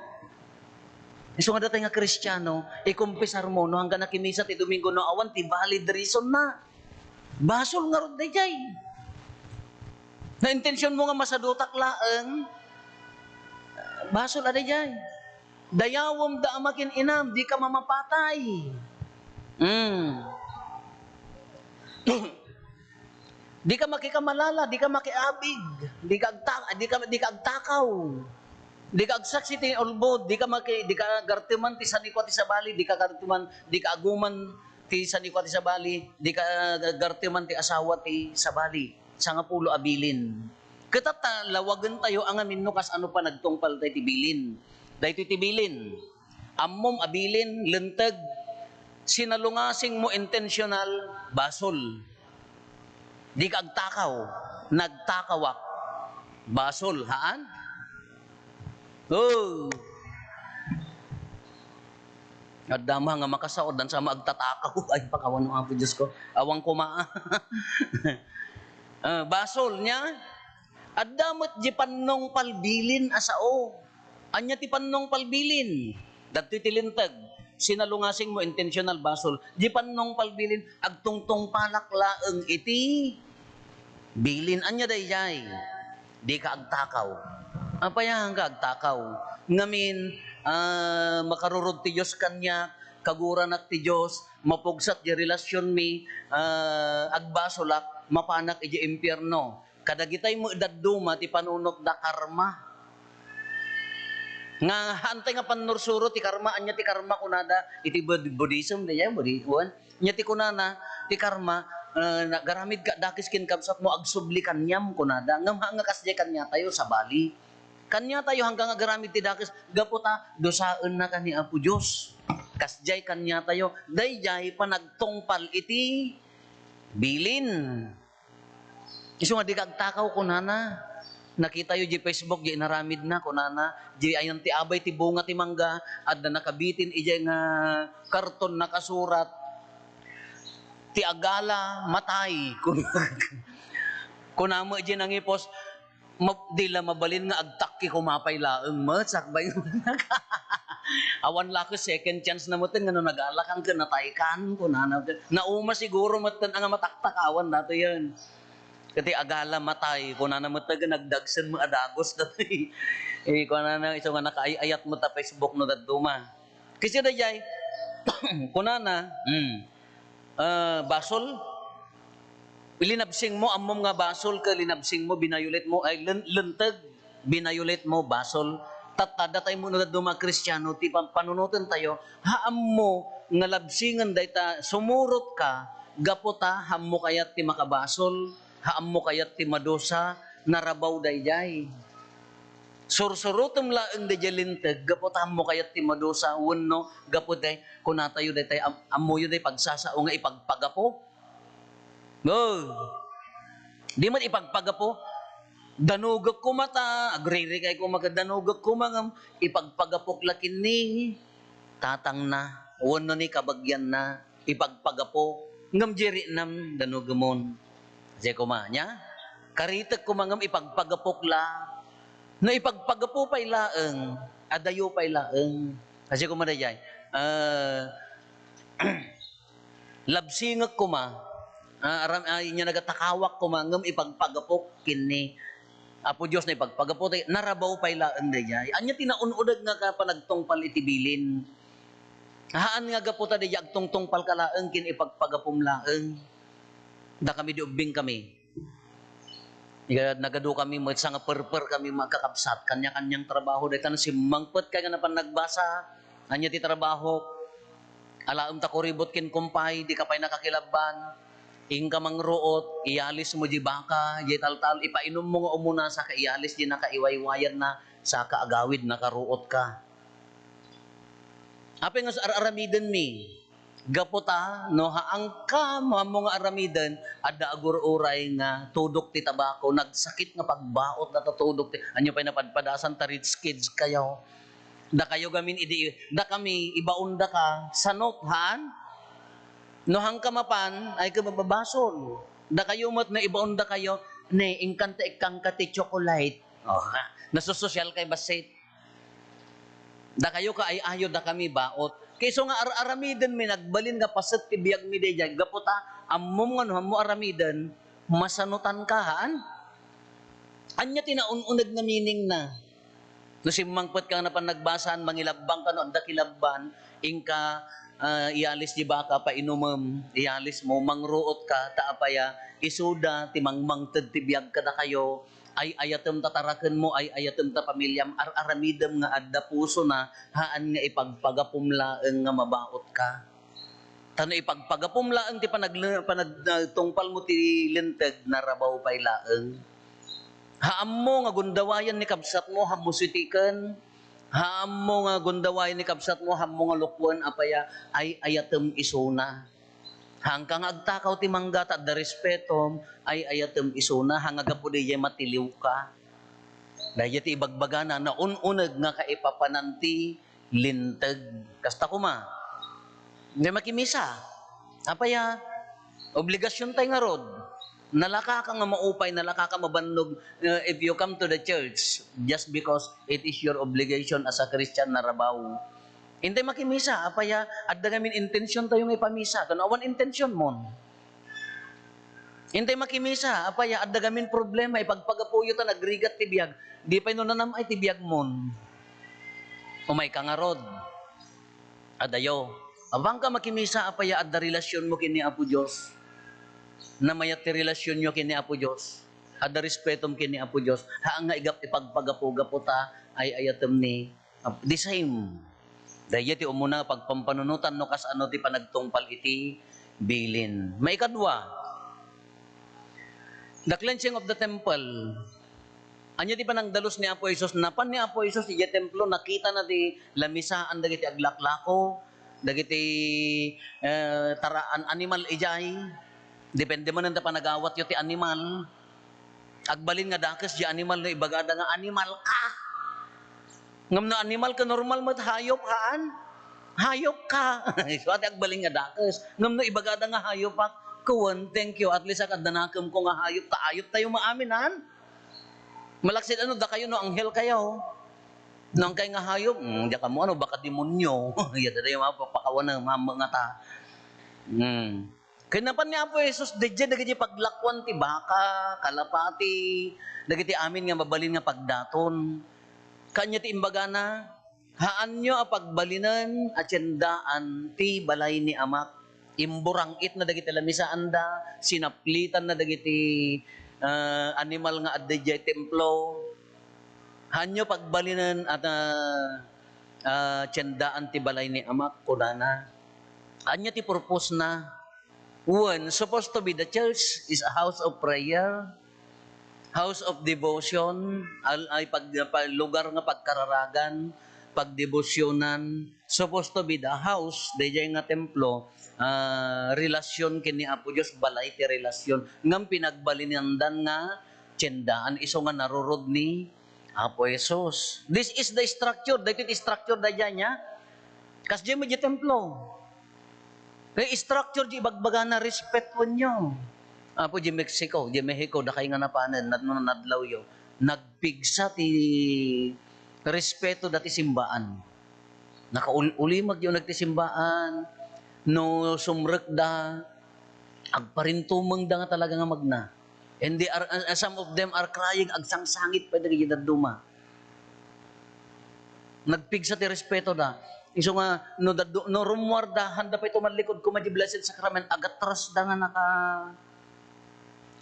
Isu nga datay nga Kristiano, ikumpisarmo no hanggan nakimisa ti Domingo no awan ti valid reason na. Basol ngarud daydiay. Na intention mo nga masadutak laeng, basol a daydiay. Dayawem da a makin-inam, di ka mamapatay. Mm. Di ka makikamalala, di ka makiabig, di ka agta-, di ka, di ka agtakaw, di ka agsaksi ti ulbod, di ka maki-, di ka agarteman ti sanikua ti sabali, di ka agarteman, di ka aguman ti sanikua ti sabali, di ka agarteman ti asawa ti sabali. Sangapulo a bilin. Ket ta lawagentayo a ngamin no kasano panagtungpaltayo ti bilin. Daytoy ti bilin. Ammom a bilin, linteg. Sinalungasing mo intentional, basol. Di ka agtakaw, nagtakawak. Basol, haan? Oh. Adda man nga makasaod, dan sa maagtatakaw. Ay, pakawan mo, Apo Diyos ko. Awan ko ma-, Ah, basol niya. Adda met di pannong palbilin a sao. Ania ti pannong palbilin? Datoy ti linteg. Sinalungasing mo, intentional basol. Di pannong palbilin, agtungtungpalak laeng iti bilin. Ania daydiay? Di ka agtakaw. Apay nga agtakaw? Ngamin, ah, makarurod ti Dios kaniak, kaguranak ti Dios, mapugsat di relasyonmi, ah, agbasolak, mapanak idiay impierno. Kadagitay met dadduma ti panunotda karma. Nga haantay nga pannursuro ti karma, ania ti karma kunada iti Bud-, Buddhism, daydiay, Budi-, wen? Ania ti kunana ti karma, eh, nagaramid ka dakes ken kabsatmo, agsubli kaniam, kunada. Ngem haan nga kasdiay kaniatayo, sabali. Kaniatayo, hanggang agaramid ti dakes, gapu ta, dusaennaka ni Apo Dios. Kasdiay kaniatayo, daydiay panagtungpal iti bilin. Isu nga di ka agtakaw, kunana. Nakitayo di Facebook, di inaramid na, kunana. Di ayan ti abay ti bunga ti mangga, adda nakabitin idiay nga karton nakasurat, "Ti agala, matay." Kun-, kunana met di nangipos, ma-, di la mabalin nga agtakki koma pay laeng met, sakbay. Awan la ket second chance na met nga no nagalakan ket nataykan, kunana. Nauma siguro met nga mataktakawan datoy ken. Ket ti agala matay, kunana met nga nagdagsen met a dagus datoy. Eh, kunana, isu nga nakaay-ayat met a Facebook no dadduma. Kasi daydiay, kunana, hmm, ah, basol, linabsing mo, ammom nga basol ket linabsing mo, binayolet mo, ay, len-, lenteg, binayolet mo, basol. Tatta, datay mo no dadduma a Kristiano, ti pan-, panunoten tayo, ha ammo nga labsingen dayta, sumurot ka, gapu ta, ha ammo kayat ti makabasol, ha ammo kayat ti madusa, narabaw daydiay. Sursurotem laeng daydiay linteg, gapu ta ammo kayat ti madusa, wenno gapu daydiay, kunatayo daydiay, am-, ammoyo daydiay pagsasao nga ipagpagapu. No. Di met ipagpagapu. Danugek koma ta, agririkay koma ket danugek koma ngem ipagpagapuk la ken ni tatangna, wenno ni kabagianna. Ipagpagapu, ngem di riknam, danugemon. Kasi koma, nia? Karitek koma ngem ipagpagapuk la. No ipagpagapu pay laeng, adayo pay laeng. Kasi koma daydiay, ah, labsingek koma, ah, aram-, ay, nia nagatakawak koma, ngem ipagpagapuk ken ni Apo Dios no ipagpagapu, tay narabaw pay laeng daydiay. Ania ti naun-uneg nga ka-, panagtungpal iti bilin? Haan nga gapu ta daydiay agtungtungpalka laeng ken ipagpagapum laeng. Dakami di ubbingkami. Ika, nagadu kami met, sangaperper kami, mga kakabsat, kanya-kanyang trabaho. Dayta, no simmangpet kay nga napan nagbasa, ania ti trabaho? Alaem ta kuribot ken kumpay, di ka pay nakakilabban. Inka mangruot, iyalis mo di baka, di taltal, ipainum mo nga umuna, saka iyalis di nakaiwaywayan na, saka agawid, nakaruot ka. Apay nga ar-aramiden mi? Gapu ta, no, haanka mo, ammo nga aramiden, adda agur-uray nga tudok ti tabako, nagsakit nga pagbaot data tudok ti, ania pay napadpadasan ta rich kids kayo. Dakayo gamin idi, dakami, ibaon daka, sanot, haan? No, haanka mapan, ay ka mababasol. Dakayo met no ibaon dakayo, ne, inkanta ikkangka ti chocolate. Oh, ha? Nasusosyal kay bassit. Dakayo ka ay-ayo, dakami baot. Kay isu nga ar-aramiden mi, nagbalin nga paset ti biag mi daydiay, gapu ta, ammom nga no ammo aramiden, masanutan ka, haan? Ania ti naun-uneg nga meaning na? No simmangpet ka nga napan nagbasaan, mangilabbang ka no adda kilabban, inka, ah, iyalis di baka, painumem, iyalis mo, mangruot ka, ta apaya, isuda ti mangmangted ti biag kadakayo, ay-ayatem ta tarakenmo, ay-ayatem ta pamiliam, ar-aramidem nga adda pusona, haan nga ipagpagapom laeng nga mabaot ka. Ta no ipagpagapom laeng ti panagle-, panag-, ah, tungpalmo ti linteg, narabaw pay laeng. Haammo nga gundawayan ni kabsatmo, haammo sitiken. Haammo nga gundawayan ni kabsatmo, haammo nga lukwen, apaya, ay-ayatem isuna. Haanka nga agtakaw ti mangga ta adda respetom, ay-ayatem isuna, haan nga gapu daydiay matiliwka. Daydiay ti ibagbagana, naun-uneg nga kaipapanan ti linteg. Kasta koma. Daydiay makimisa. Apaya, obligasion tay ngarud. Nalaka ka nga maupay, nalaka ka mabannog, uh, if you come to the church, just because it is your obligation as a Christian, narabaw. Intay makimisa, apaya, adda ngamin intention tayo nga ipamisa. Kano awan intention mon? Intay makimisa, apaya, adda ngamin problema, ipagpagapuyo ta nagrigat ti biag. Di pay no nanam-ay ti biag mon. Umay ka ngarud. Adayo. Apanka makimisa, apaya, adda relasyonmo ken ni Apo Dios. Namayat ti relasyonyo ken ni Apo Dios. Adda respetom ken ni Apo Dios. Haan nga igap-, ipagpagapu-gapu ta, ay-ayatem ni Ap-, the same. Daydiay ti umuna pagpampanunotan no kasano ti panagtungpal iti bilin. Maikadua, the cleansing of the temple. Ania ti panangdalus ni Apo Jesus? Napan ni Apo Jesus idiay templo, nakitana ti lamisaan dagiti aglaklako, dagiti, eh, taraan animal idiay. Depende manen ta panagawatyo ti animal. Agbalin nga dakes diay animal no ibagada nga animal ka. Ngem no animal ka, normal met, hayop, haan? Hayop ka. Isu ti agbalin nga dakes. Ngem no ibagada nga hayop ka, kuwen, thank you. At least, adda nakemko nga hayop, ta hayop tayo maamin, haan? Malaksid ano, dakayo no anghel kayo. No angkay nga hayop, mm, diak ammo ano, baka demonyo. Iyada tayo mapapakawan na, mama nga ta. Mm. Ken napan ni Apo Jesus, daydiay dagiti paglakuan ti baka, kalapati, dagiti amin nga mabalin nga pagdaton. Kanya ti imbagana, haanyo a pagbalinen a tiendaan ti balay ni Amak. Imburang-itna dagiti lamisaanda, sinaplitanna dagiti, ah, animal nga adda idiay templo. Haanyo pagbalinen a, ah, tiendaan ti balay ni Amak, kunana. Ania ti purpose na? Wen, supposed to be the church is a house of prayer, house of devotion, al-, ay pag-, pa-, lugar nga pagkararagan, pagdebosyonan. Supposed to be the house, daydiay nga templo, ah, relasyon ken ni Apo Dios, balay ti relasyon. Ngem pinagbalinandan nga tiendaan, isu nga narurod ni Apo Jesus. This is the structure. Daytoy ti structure daydiay nia. Kasdiay met diay templo. Kay structure diay ibagbagana, respetwenyo. Apo, diay Mexico, diay Mexico, dakay nga napanen, nad-, no nadlawyo. Nagpigsa ti respeto dati simbaan. Nakaul-, ulimagyo nagti simbaan. No sumrekda, agparintumengda nga talaga nga magna. And they are, uh, some of them are crying, agsangsangit pay dagiti dadduma. Nagpigsa ti respetoda. Isu nga, no daddu-, no rummuarda, haanda pay tumallikud koma di Blessed Sacrament, agatrasda nga naka-,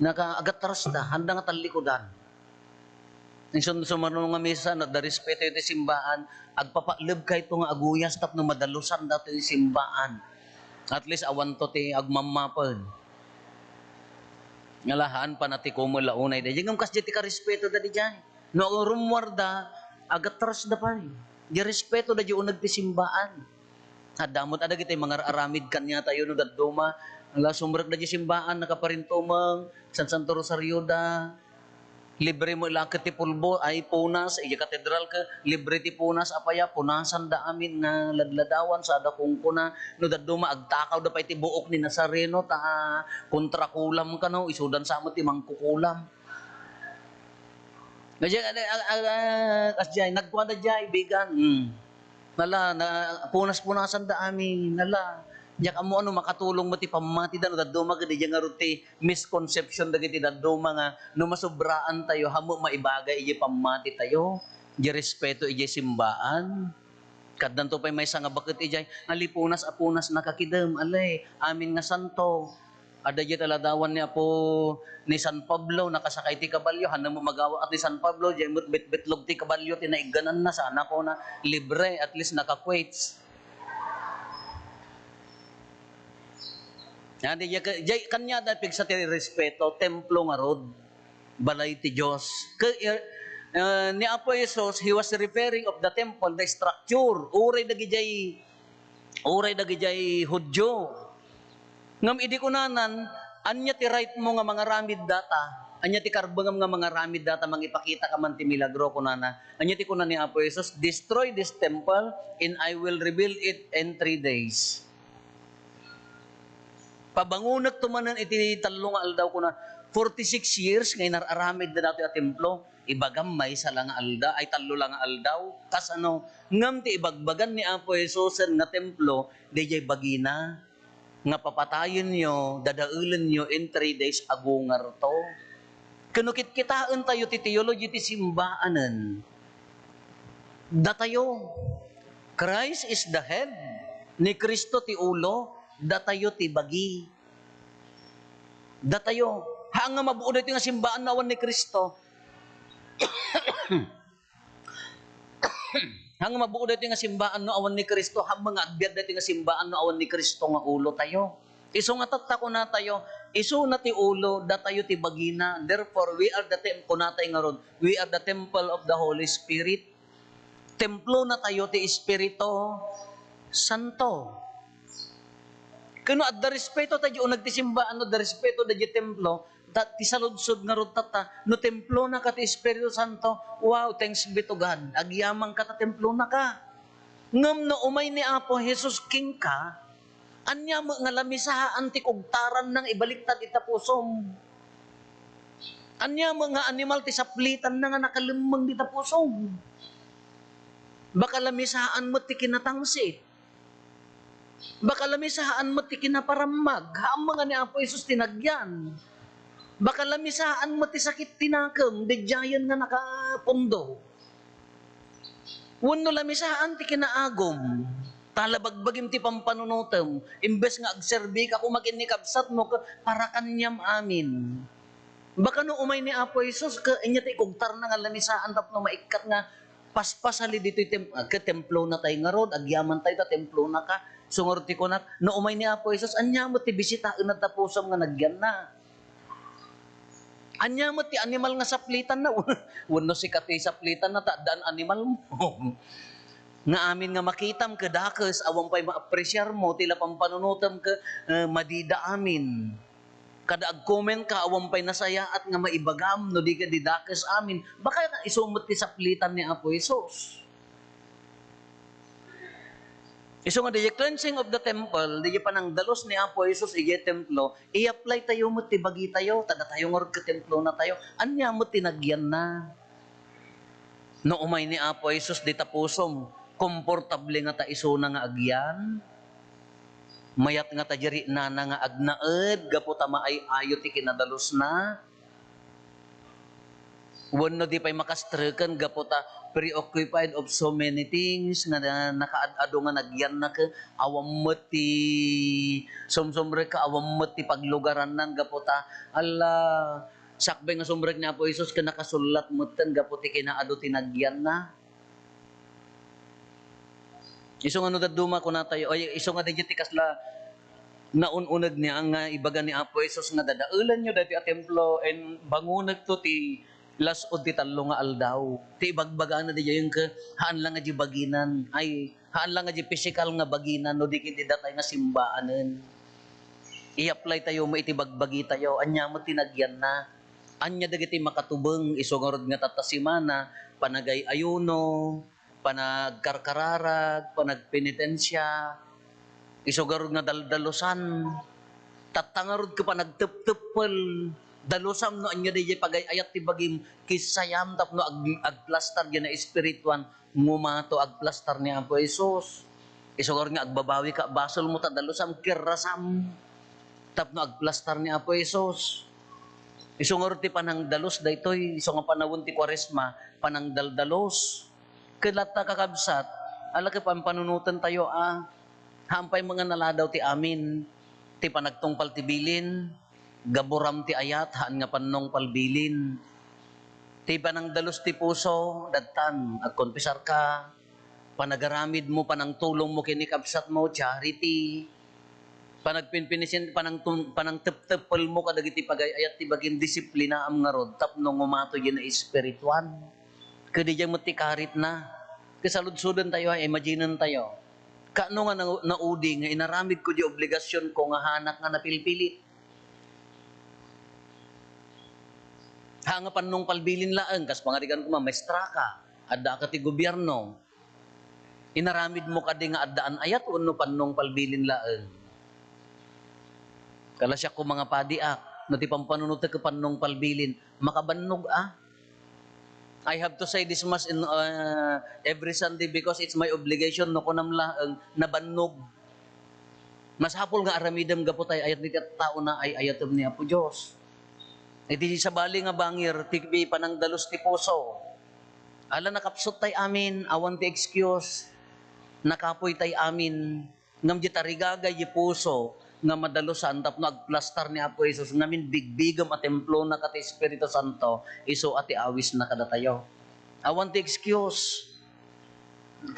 Naka-, agatras da, handa nga tallikudan. Insun-, sumano nga misa, no, adda respeto iti simbaan, agpapaklebkayto nga aguyas tapno madalusan datoy simbaan. At least, awanto ti agmammapen. Nga lahaan, panatikomel la unay daydiay. Ngem kasdiay ti karespeto da daydiay. No, rummuarda, agatras da pay. Di respeto da di uneg ti simbaan. Adda met adagiti mangar-aramid kaniatayo no dadduma. Ala, sumrek da di simbaan, nakaparintumeng, San Santo Rosario da. Libre mo ilaket ti pulbo, ay punas, idiay katedral ket libre ti punas, apay a, punasan da amin nga ladladawan, sada kunkuna. No dadduma, agtakaw da pay ti buok ni Nazareno, ta kontrakulam kano, isudan sa met ti mangkukulam. Nga di, ag-, ag-, ag-, kasdiay, nagkuada diay, bigan. Hmm. Nala, na, punas-punasan da amin. Nala, diak ammo ano, makatulong met ti pammatida, no dadduma ket diay ngarud ti misconception dagiti dadduma nga no masubraan tayo, hammo maibagay idiay pammati tayo, idiay respeto idiay simbaan. Kaddanto pay maysa nga baket idiay, ali punas a punas nakakidem, ali, amin nga santo. Adda diay taladawan ni Apo ni San Pablo, nakasakay ti kabalio, hanna mo magawaat ni San Pablo, diay met bitbitlog ti kabalio, ti naiggananna, sana ko na libre, at least naka-quits. Yan, diay, diay, kaniada pigsa ti respeto, templo ngarud. Balay ti Dios. Ke-, eh, eh, ni Apo Jesus, he was referring of the temple, the structure. Uray dagidiay, uray dagidiay Judio. Ngem idi kunanan, "Ania ti right mo nga mangaramid data? Ania ti karbengem nga mangaramid data? Mangipakita ka man ti milagro," kunana. Ania ti kuna ni Apo Jesus? "Destroy this temple, and I will rebuild it in three days." Pabangonekto manen iti tallo nga aldaw, kuna, forty-six years nga inar-aramid na datoy a templo. Ibagam maysa la nga alda-, ay, tallo la nga aldaw. Kasano? Ngem ti ibagbagan ni Apo Jesusen nga templo, daydiay bagina nga papatayenyo, dadaelenyo, in three days, agungarto. Ken no kitkitaentayo ti theology ti simbaanen, datayo, Christ is the head, ni Cristo ti ulo, datayo ti bagi. Datayo, haan nga mabuo daytoy nga simbaan no awan ni Cristo. Haan nga mabuo daytoy nga simbaan no awan ni Cristo, haan nga agbiag daytoy nga simbaan no awan ni Cristo nga ulo tayo. Isu nga tatta kunatayo, isuna ti ulo, datayo ti bagina. Therefore, we are the tem-, kunatay ngarud, we are the temple of the Holy Spirit. Templo na tayo ti Espiritu Santo. Ken no adda respeto tayo, uneg ti simbaan, no adda respeto tayo templo, ta ti saludsod ngarud tatta, no templo na ka ti Espiritu Santo, wow, thanks be to God. Agyaman ka ta templo na ka. Ngem no umay ni Apo Jesus kenka, ania met nga lamisaan ti kugtaranna nga ibaliktad ita pusom? Ania met nga animal ti saplitanna nga nakalemmeng dita pusom? Baka lamisaan met ti kinatangsit. Baka lamisaan met ti kinaparammag. Haan nga ni Apo Jesus ti nagyan. Baka lamisaan met ti sakit ti nakem, daydiayen nga nakapundo. Wenno lamisaan ti kinaagum, ta labagbagim ti pampanunotem, imbes nga agserbika koma ken ni kabsatmo, ket para kaniam amin. Baka no umay ni Apo Jesus, ket ania ti ikugtarna nga lamisaan tapno maikkat nga paspasali ditoy tem-, ah, ket templo na tayo ngarud, agyaman tayo ta templo na ka. So ngarud ti kunak, no umay ni Apo Jesus, ania met ti bisitaen na ta pusom nga nagyanna? Ania met ti animal nga saplitanna? Wenno sika ti saplitanna ta addaan animal mo. Nga amin nga makitam, ket dakes, awan pay maapresiar mo, ti la pampanunotem ket, eh, madida amin. Kada agcomment ka, awan pay nasayaat nga maibagam, no di ket dakes amin. Baka isu met ti saplitan ni Apo Jesus. Isu nga, the cleansing of the temple, the panangdalus ni Apo Jesus idiay templo, i-apply tayo met ti bagitayo, ta datayo ngarud ket templo na tayo. Ania met ti nagyanna? No umay ni Apo Jesus dita pusom, komportable nga ta isuna nga agyan? Mayat nga ta di riknana nga agnaed gapu ta maay-ayo ti kinadalusna? Wenno di pay makastreken gapu ta preoccupied of so many things nga na-, nakaad-ado nga nagyanna ket awan met ti sumsumrek ka, awan met ti paglugarannan gapu ta, ala, sakbay nga sumrek ni Apo Jesus ket nakasullat metten gapu ti kinaadu ti nagyanna. Isu nga no dadduma, kunatayo, ay, isu nga daydiay ti kasla naun-uneg niya nga ibaga ni Apo Jesus nga, "Dadaelanyo daytoy a templo, and bangonekto ti las-ud ti tallo nga aldaw." Ti ibagbagana daydiay, haan la nga di baginan. Ay, haan la nga di pisikal nga baginan, no di ket ti datay nga simbaanen. I-apply tayo met iti bagbagi tayo. Ania met ti nagyanna? Ania dagiti makatubeng isu ngarud nga tatta semana, panagay-ayuno, panagkarkararag, panagpenitensia, isu ngarud nga daldalusan. Tatta ngarud ket panagtepteppel, dalusam no ania daydiay pagay-ayat ti bagim, kissayam tapno ag-, agplastar diay naespirituan, ngumato agplastar ni Apo Jesus. Isu ngarud nga agbabawika, basolmo ta dalusam, kerrasam, tapno agplastar ni Apo Jesus. Isu ngarud ti panangdalus daytoy, isu nga panawen ti Kuaresma, panangdaldalos. Ket latta, kakabsat, ala ket pampanunotentayo a, haan pay met nga naladaw ti amin, ti panagtungpal ti bilin, gaburam ti ayat, haan nga pannungpal bilin. Ti panangdalus ti puso, dattan, agkonpisarka, panagaramidmo, panangtulongmo ken ni kabsatmo, charity. Panagpinpinisin, panangtum-, panangtepteppelmo kadagiti pagay-ayat ti bagim, disiplinaam ngarud tapno ngumato diay naespirituan. Ket diay met ti karitna. Ket saludsodentayo, imaginentayo. Kaano nga na-, naudi nga inaramidko diay obligasionko nga haanak nga napilpilit? Haan nga pannungpal bilin laeng, kas pangarigan koma, maestraka, addaak ti gobierno. Inaramidmo kadi nga addaan ayat wenno pannungpal bilin laeng? Kala siak koma nga padiak, no ti pampanunotek ket pannungpal bilin, makabannog a. I have to say this mass in, uh, every Sunday because it's my obligation, no kunam laeng, nabannog. Masapul nga aramidem gapu ta ay-ayat dagiti tattaona, ay-ayatem ni Apo Dios. Iti sabali nga bangir, ti panangdalus ti puso. Ala, nakapsuttay amin, awan ti excuse. Nakapoytay amin. Ngem diay tarigagay diay puso nga madalusan tapno agplastar ni Apo Jesus ngamin bigbigem a templona ket ti Espiritu Santo, isu a ti awisna kadatayo. Awan ti excuse.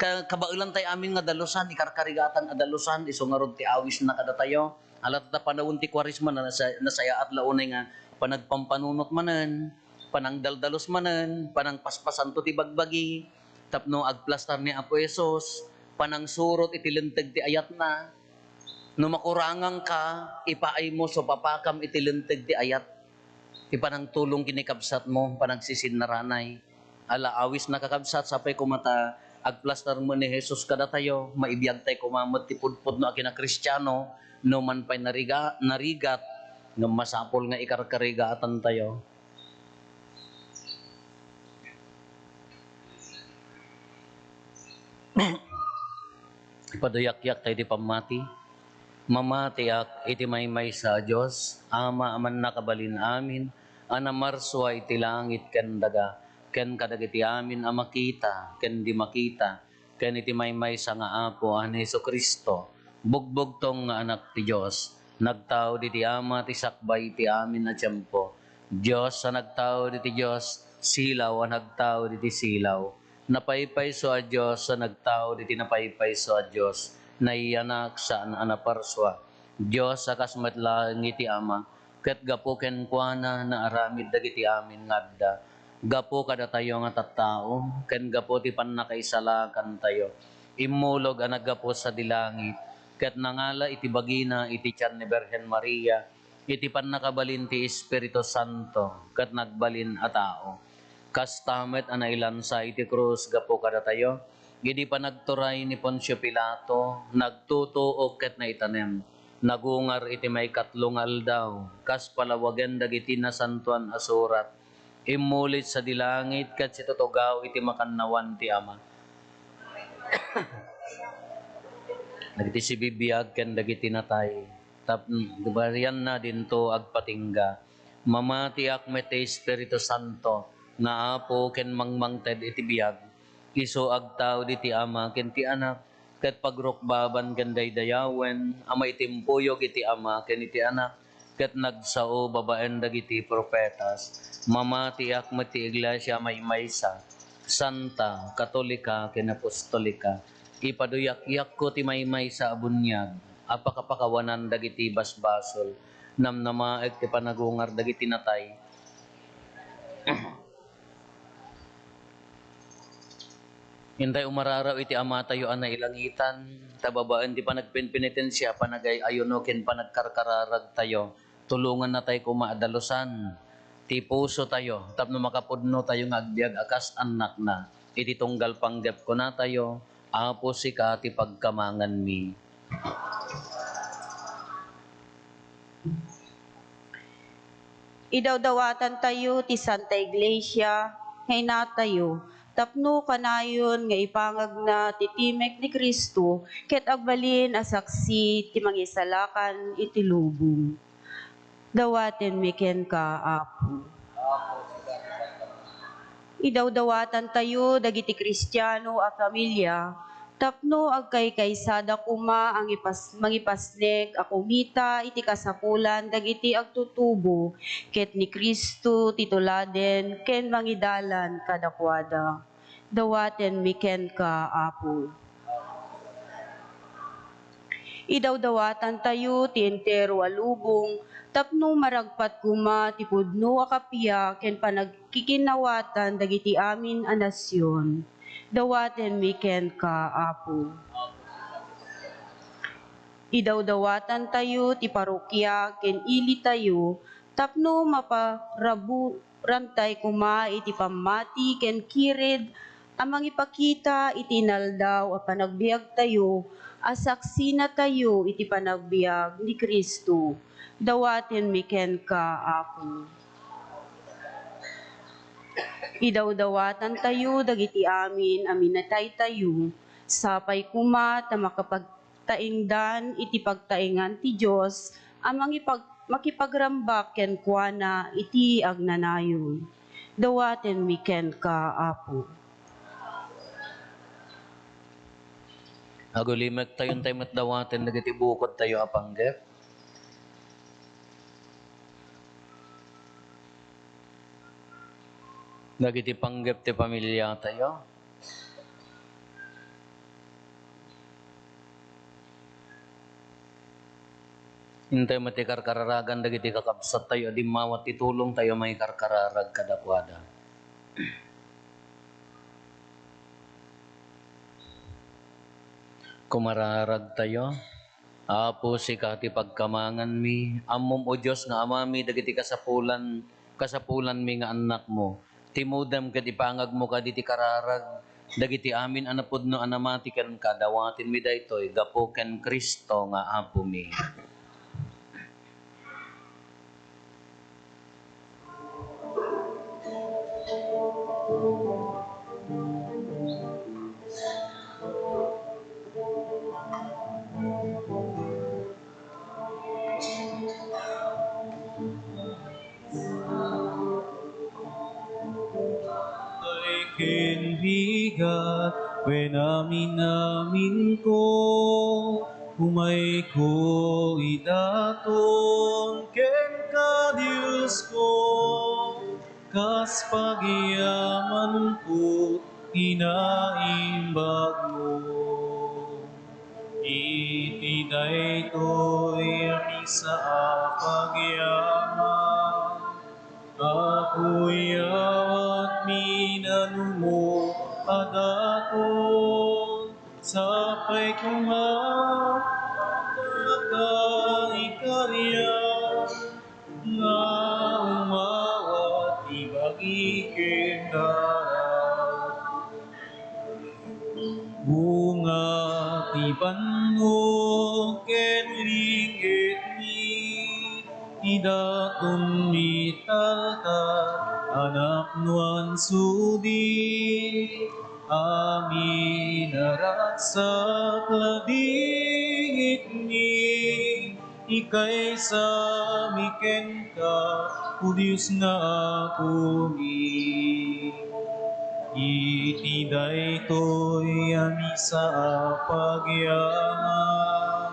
Ka-, kabaelantay amin nga dalusan, ikarkarigatan a dalusan, isu ngarud ti awisna kadatayo. Ala ta panawen ti Kuaresma, na-, nasa-, nasayaat la unay nga panagpampanunot manen, panangdaldalos manen, panangpaspasanto ti bagbagi, tapno agplastar ni Apo Jesus, panangsurot iti linteg ti ayatna. No makurangangka, ipaaymo so papakam iti linteg ti ayat. Ti panangtulong ken ni kabsatmo, panagsisinnaranay. Ala, awisna, kakabsat, sapay koma ta agplastar met ni Jesus kadatayo, maibiagtay koma met ti pudpudno a kinakristiano, no man pay nariga-, narigat, ngem masapul nga ikarkarigatantayo. Ipaduyakyak tayo ti pammati. Mamatiak iti maymaysa a Dios, Ama a mannakabalin amin, a namarsua iti langit ken daga, ken kadagiti amin a makita ken di makita, ken iti maymaysa nga Apo a ni Jesu-Cristo, bugbugtong nga Anak ti Dios, nagtaud iti Ama ti sakbay iti amin a tiempo. Dios a nagtaud iti Dios, silaw a nagtaud iti silaw. Napaypayso a Dios a nagtaud iti napaypayso a Dios, naiyanak saan a naparsua. Dios a kas met laeng iti Ama, ket gapu kenkuana naaramid dagiti amin nga adda. Gapu kadatayo nga tattao, ken gapu ti pannakaisalakantayo, immulog a naggapu sadi langit, ket nangala iti bagina iti tian ni Birhen Maria, iti pannakabalin ti Espiritu Santo, ket nagbalin a tao. Kasta met a nailansa iti krus gapu kadatayo, idi panagturay ni Poncio Pilato, nagtutuok ket naitanem. Nagungar iti maikatlo nga aldaw, kas palawagen dagiti Nasantoan a Surat. Immuli sadi langit ket situtugaw iti makannawan ti Ama. Dagiti sibibiag ken dagiti natay, tapno barianna dinto agpatingga. Mamatiak met ti Espiritu Santo, nga Apo ken mangmangted iti biag, isu agtaud iti Ama ken ti Anak, ket pagrukbaban ken daydayawen a maitimpuyog iti Ama ken iti Anak, ket nagsao babaen dagiti profetas. Mamatiak met ti iglesia a maymaysa, santa, katolika, ken apostolika. Ipaduyakyakko ti maymaysa a buniag a pakapakawanan dagiti basbasol. Namnamaek ti panagungar dagiti natay. Intay umararaw iti Amatayo a nailangitan, ta babaen ti panagpenpenitensia, panagay-ayuno, ken panagkarkararagtayo, tulongannatay koma a dalusan ti pusotayo tapno makapudnotayo nga agbiag a kas annakna. Iti tunggal panggep kunatayo, Apo, sika ti pagkamanganmi. Idawdawatantayo ti Santa Iglesia nga inatayo tapno kanayon nga ipangagna ti timek ni Cristo ket agbalin a saksi ti mangisalakan iti lubong. Dawatenmi kenka, Apo. Idawdawatantayo dagiti Kristiano a familia tapno agkaykaysada koma a ngipas-, mangipasnek a kumita iti kasapulan dagiti agtutubo ket ni Cristo ti tuladen ken mangidalan kadakuada. Dawatenmi kenka, Apo. Idawdawatantayo ti entero a lubong tapno maragpat koma ti pudno a kappia ken panagkikinaawatan dagiti amin a nasion. Dawatenmi kenka, Apo. Idawdawatantayo ti parrokia ken ilitayo tapno maparabu-, rantay koma iti pammati ken kired a mangipakita iti inaldaw a panagbiagtayo a saksinatayo iti panagbiag ni Cristo. Dawatenmi kenka, Apo. Idawdawatantayo dagiti amin a minataytayo, sapay koma ta makapag- taengdan iti pagtaengan ti Dios a mangipag-, makipagrambak kenkuana iti agnanayon. Dawatenmi kenka, Apo. Agulimektayo intay met dawaten dagiti bukodtayo a panggep. Dagiti panggep ti pamiliatayo. Intay met ti karkararagan dagiti kakabsattayo a dimmawat ti tulongtayo a mangikarkararag kadakuada. Kumararagtayo. Apo, sika ti pagkamanganmi. Ammom, O Dios, nga Amami dagiti kasapulan, kasapulanmi nga annakmo. Timudem ket ipangagmo kaditi kararag dagiti amin a napudno a namati kenka. Dawatenmi daytoy gapu ken Cristo nga Apomi. Ay ken bigat wen amin-aminko, umayko idaton kenka, Diosko, kas pagyamanko, inaimbagmo. Iti daytoy a misa a pagyaman, Apo, iyawatmi nanumo a daton, sapay koma a kaikarya nga umawat ti bagi ken darak. Bunga ti bannog ken lingitmi, ti datonmi taltal a napnoan sudi. Amin a ragsak ladingitmi, ikaysami kenka, O Dios nga Apomi. Daytoy a misa a pagyaman,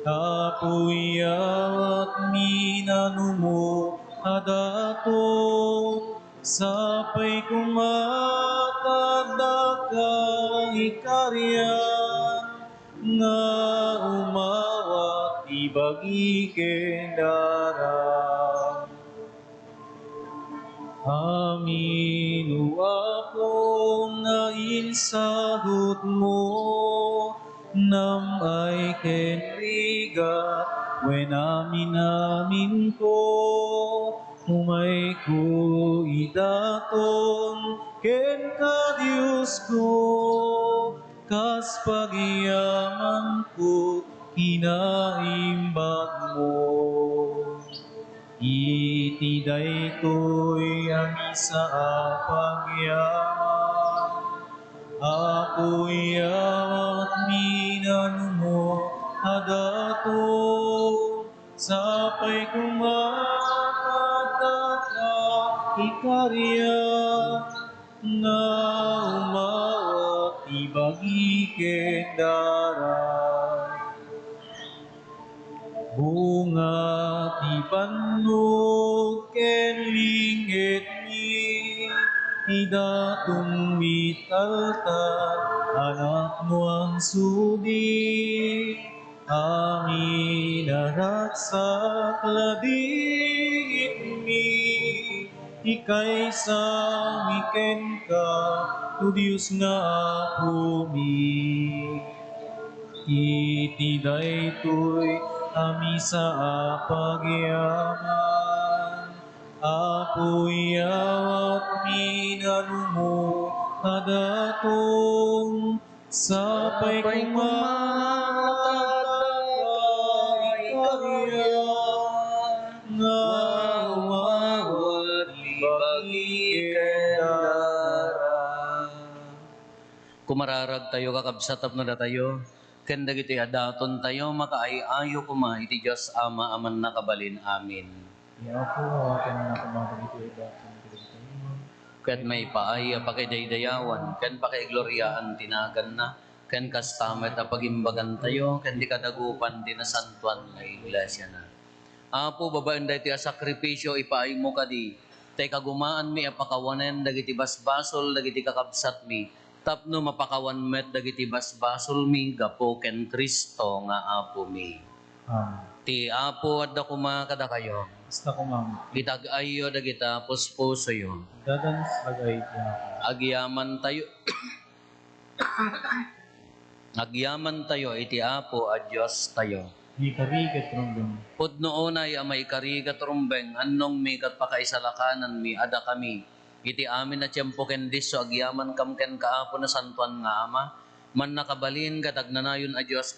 Apo, iyawatmi nanumo a daton, sapay koma ta addaka ikarian nga umawat ti bagi ken daram. Amin, O Apo, nga insagutmo, nam-ay ken rigat, wen amin-aminko, umayko idaton kenka, Diosko, kas pagyamanko kinaimbagmo. Iti daytoy a misa a pagyaman, Apo, iyawatmi nanumo a daton, sapay koma ta addaka ikarian nga umawat ti bagi ken daram. Bunga ti bannog ken linggetmi, idatonmi iti altar a napnoan sudi. Amin a ragsak, ladingitmi, ikaysami kenka, O Dios nga Apomi. Iti daytoy a misa a pagyaman, Apo, iyawatmi nanumo a daton, sapay koma ta addaka ikarian nga umawat ti bagi ken daram. Kumararagtayo, kakabsat, tapno datayo ken dagitoy a datontayo makaay-ayo koma iti Dios Ama a Mannakabalin. Amin. Ni Apo, awatenna koma dagitoy a daton kadagitoy. Ket maipaay a pakidaydayawan ken pakaigloriaan ti naganna, ken kasta met a pagimbagantayo ken ti kadagupan ti nasantoan nga iglesiana. Apo, babaen daytoy a sakrifisio, ipaaymo kadi, ta ikagumaanmi a pakawanen dagiti basbasol dagiti kakabsatmi, tapno mapakawan met dagiti basbasolmi gapu ken Cristo nga Apomi. Amen. Ti Apo adda koma kadakayo. Kasta koma. Itag-ayyo dagita puspusoyo. Addadan ti itag-ay ti Apo. Agyamantayo. Agyamantayo iti Apo a Diostayo. Maikari ket rumbeng. Pudno unay a maikari ket rumbeng, annongmi ket pakaisalakananmi a dakami. Iti amin a tiempo ken disso agyamankam kenka, Apo, Nasantoan nga Ama, Mannakabalin ket Agnanayon a Dios,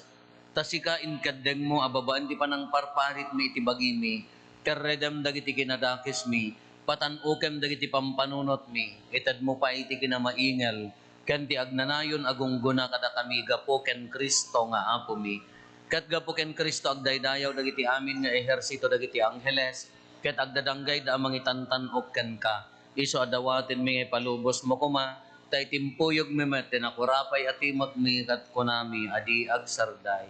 ta sika inkeddengmo a babaen ti panangparparitmi iti bagimi, kerredem dagiti kinadakesmi, patan-okem dagiti pampanunotmi, itedmo pay iti kinamaingel ken ti agnanayon a gunggona kadakami gapu ken Cristo nga Apomi. Ket gapu ken Cristo, agdaydayaw dagiti amin nga ehersito dagiti angheles, ket agdadanggayda a mangitantan-ok kenka. Isu a dawatenmi nga ipalubosmo koma, ta itimpuyogmi met ti nakurapay a timekmi ket kunami a di agsarday.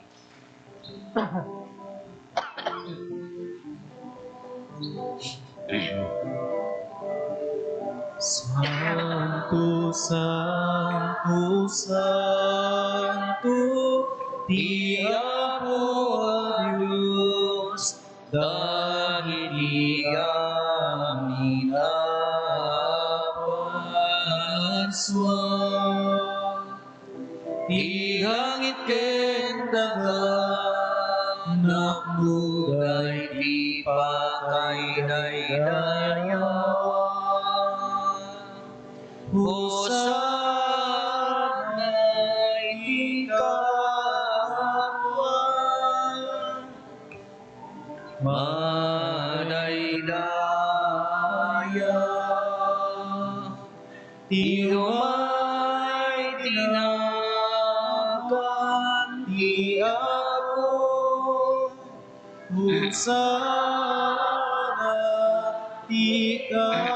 Santo, santo, santo, ti Apo a Dios, dagiti amin a parsua. Ti langit ken daga, napnoda iti pakaidaydayawan. Hosanna iti kaapuan. Madaydaya ti umay ti nagan ti Apo. Hosanna ti kaapuan.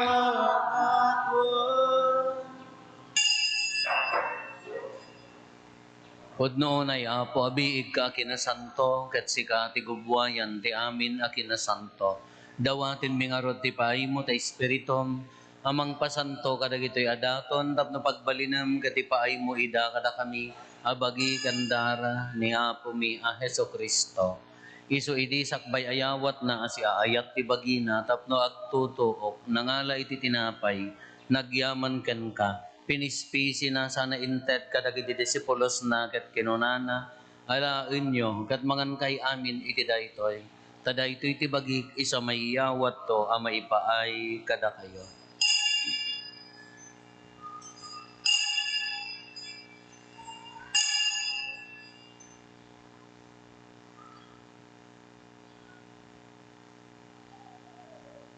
Pudno unay, Apo, a biigka a kinasanto, ket sika ti gubbuayan ti amin a kinasanto. Dawatenmi ngarud ti paaymo ta Espiritum a mangpasanto kadagitoy a daton tapno pagbalinem ket ipaaymo ida kadakami a bagi ken dara ni Apomi a Jesu-Cristo. Isu idi sakbay ayawatna a siaayat ti bagina tapno agtutuok, nangala iti tinapay, nagyaman kenka, pinispisina sana inted kadagiti disipulosna ket kinunana, "Alaenyo ket mangankay amin iti daytoy, ta daytoy ti bagik isu a maiyawatto a maipaay kadakayo."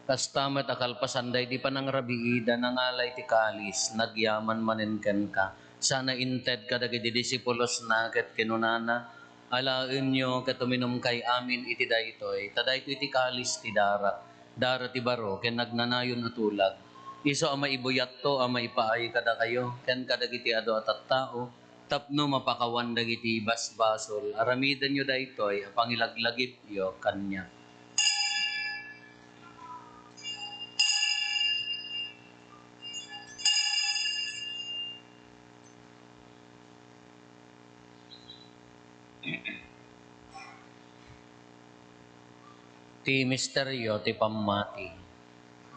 Kasta met a kalpasan daydi panangrabiida, nangala iti kalis, nagyaman manen kenka, sana inted kadagiti disipulosna ket kinunana, "Alaenyo ket uminumkay amin iti daytoy, ta daytoy ti kalis ti darak, dara ti baro ken nagnanayon a tulag. Isu a maibuyatto a maipaay kadakayo ken kadagiti adu a tattao, tapno mapakawan dagiti basbasol. Aramidenyo daytoy a pangilaglagipyo kaniak." Ti misterio ti pammati.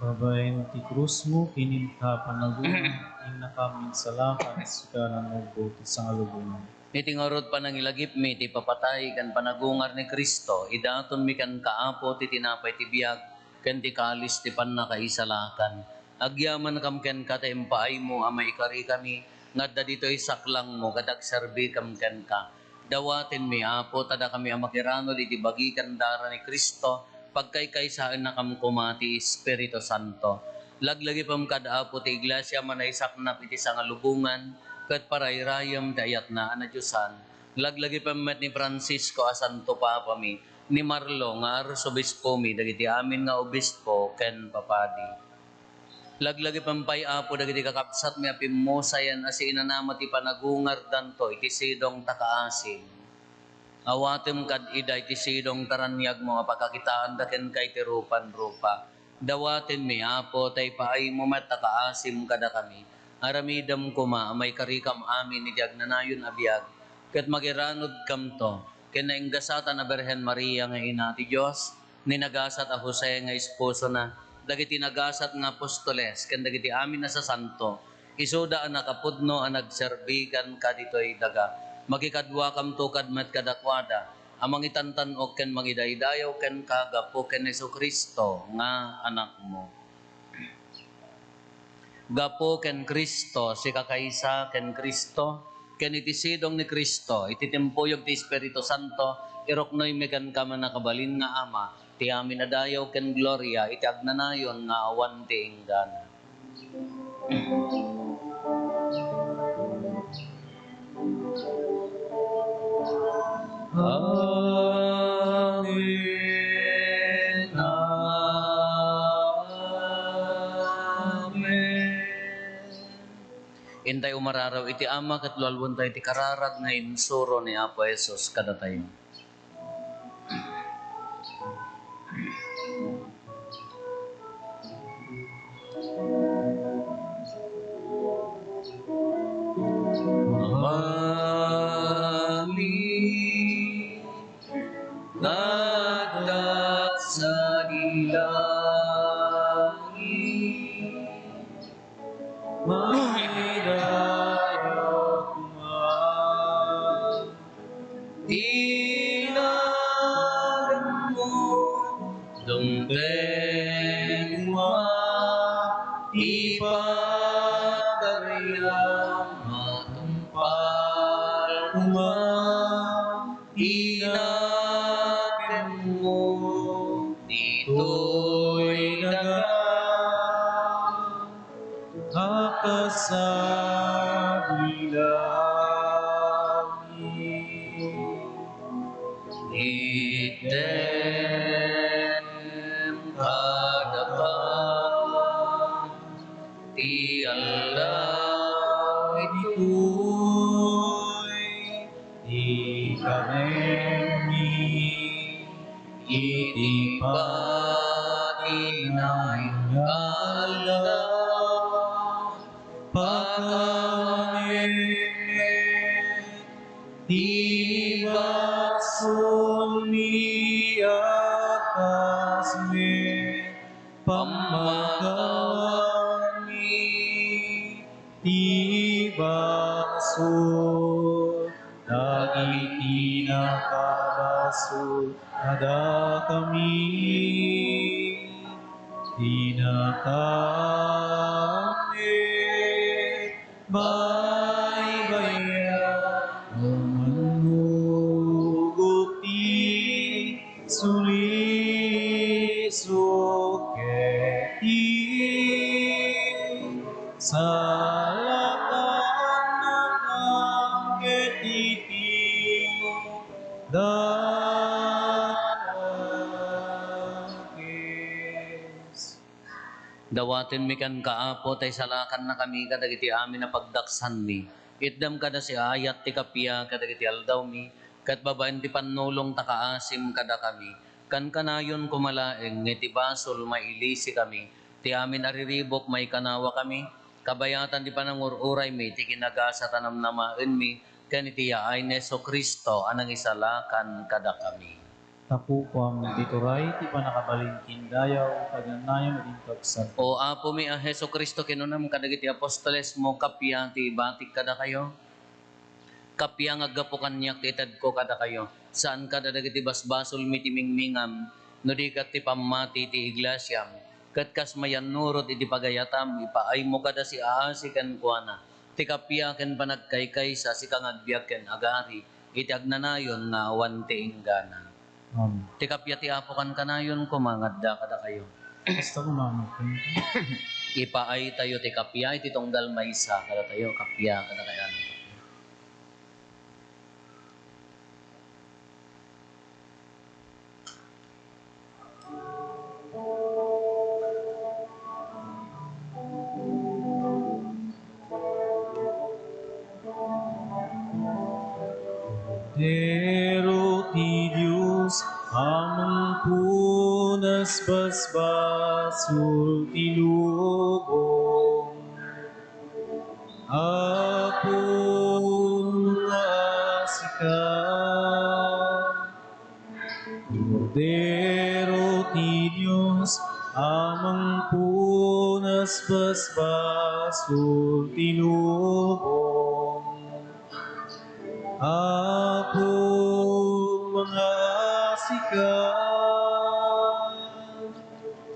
Babaen ti krusmo, inim ka panagungar, innakam insalakan, sika nangugbo ti sangalubongan. Iti ngarud panangilagipmi ti papatay ken panagungar ni Cristo, idatonmi kenka, Apo, ti tinapay ti biag ken ti kalis ti pannakaisalakan. Agyamankam kenka ta impaaymo a maikarikami nga adda ditoy saklangmo ket agserbikam kenka. Dawatenmi, Apo, ta dakami a makiranud iti bagi ken dara ni Cristo, pagkaykaysaennakam koma ti Espiritu Santo. Laglagipem kad, Apo, ti Iglesia a manaisaknap iti sangalubongan ket parayrayem ti ayatna a nadiosan. Laglagipem met ni Francisco a Santo Papami, ni Marlo nga Arsobispomi, dagiti amin nga obispo ken papadi. Laglagipem pay, Apo, dagiti kakabsatmi a pimmusayan a siinanama ti panagungardanto iti sidong ta kaasim. Awatem kad ida iti sidong ta raniagmo a pakakitaanda kenka iti rupan-rupa. Dawatenmi, Apo, ta ipaaymo met a kaasim kadakami. Aramidem koma a maikarikam amin iti agnanayon a biag, ket makiranudkamto ken nainggasatan a Birhen Maria nga Ina ti Dios, ni nagasat a Jose nga esposona, dagiti nagasat nga apostoles, ken dagiti amin a sasanto, isuda a nakapudno a nagserbi kenka ditoy daga. Makikaduakamto kad met kadakuada a mangitantan-ok ken mangidaydayaw kenka gapu ken Jesu-Cristo nga Anakmo. Gapu ken Cristo, sikakaysa ken Cristo, ken iti sidong ni Cristo, iti timpuyog ti Espiritu Santo, iruknoymi kenka, mannakabalin nga Ama, ti amin a dayaw ken gloria iti agnanayon nga awan ti inggana. Amen. Amen. Intay umararaw iti Ama ket lualuentayo ti kararag nga insuro ni Apo Jesus kadatayo. Amen. Nagdagsa di langit, maidayaw koma ti naganmo, dumteng koma ti pagariam, matungpal koma ti napigmo ditoy daga a kasadilain. Itdem kadakayo ti aldaw ditoy Karemi iti patinayan nga aldaw, pakawanem ti basolmi a kas met pammakawanmi ti basol dagiti nakabasol kadakami. Ti nakaammet baybay-an a manngugot ti sulisog ket ti salakannakam ket iti dakes. Dawatenmi kenka, Apo, ta isalakannakami kadagiti amin a pagdaksanmi. Itdam kada siaayat ti kappia kadagiti aldawmi, ket babaen ti pannulong ta kaasim kadakami. Kankanayon koma laeng nga iti basol mailisikami, ti amin a riribuk maikanawakami, kabayatan ti panangur-uraymi ti kinagasat a namnamaenmi ken iti yaay ni Jesu-Cristo a nangisalakan kadakami. Tapupuam ti turay ti pannakabalin ken dayaw, kagannayan iti intagsagna. O Apomi a Jesu-Cristo, kinunam kadagiti apostolesmo, kappia ti ibatik kadakayo? Kappia nga aggapu kaniak ti itedko kadakayo? Saan kada dagiti basbasolmi ti mingmingam, no di ket ti pammati ti iglesiam? Ket kas mayannurot iti pagayatam, ipaaymo kada siaasi kenkuana ti kappia ken panagkaykaysa, sika nga agbiag ken agari iti agnanayon nga awan ti inggana. Amen. Ti kappia ti Apo kankanayon koma nga adda kadakayo. Kasta koma met kenka. Ipaaytayo ti kappia iti tunggal maysa kadatayo, kappia kadakayo. Kordero ti Dios a mangpunas basbasol ti lubong. Apo, nga sika. Kordero ti Dios a mangpunas basbasol ti lubong. Apo, mangaasi ka.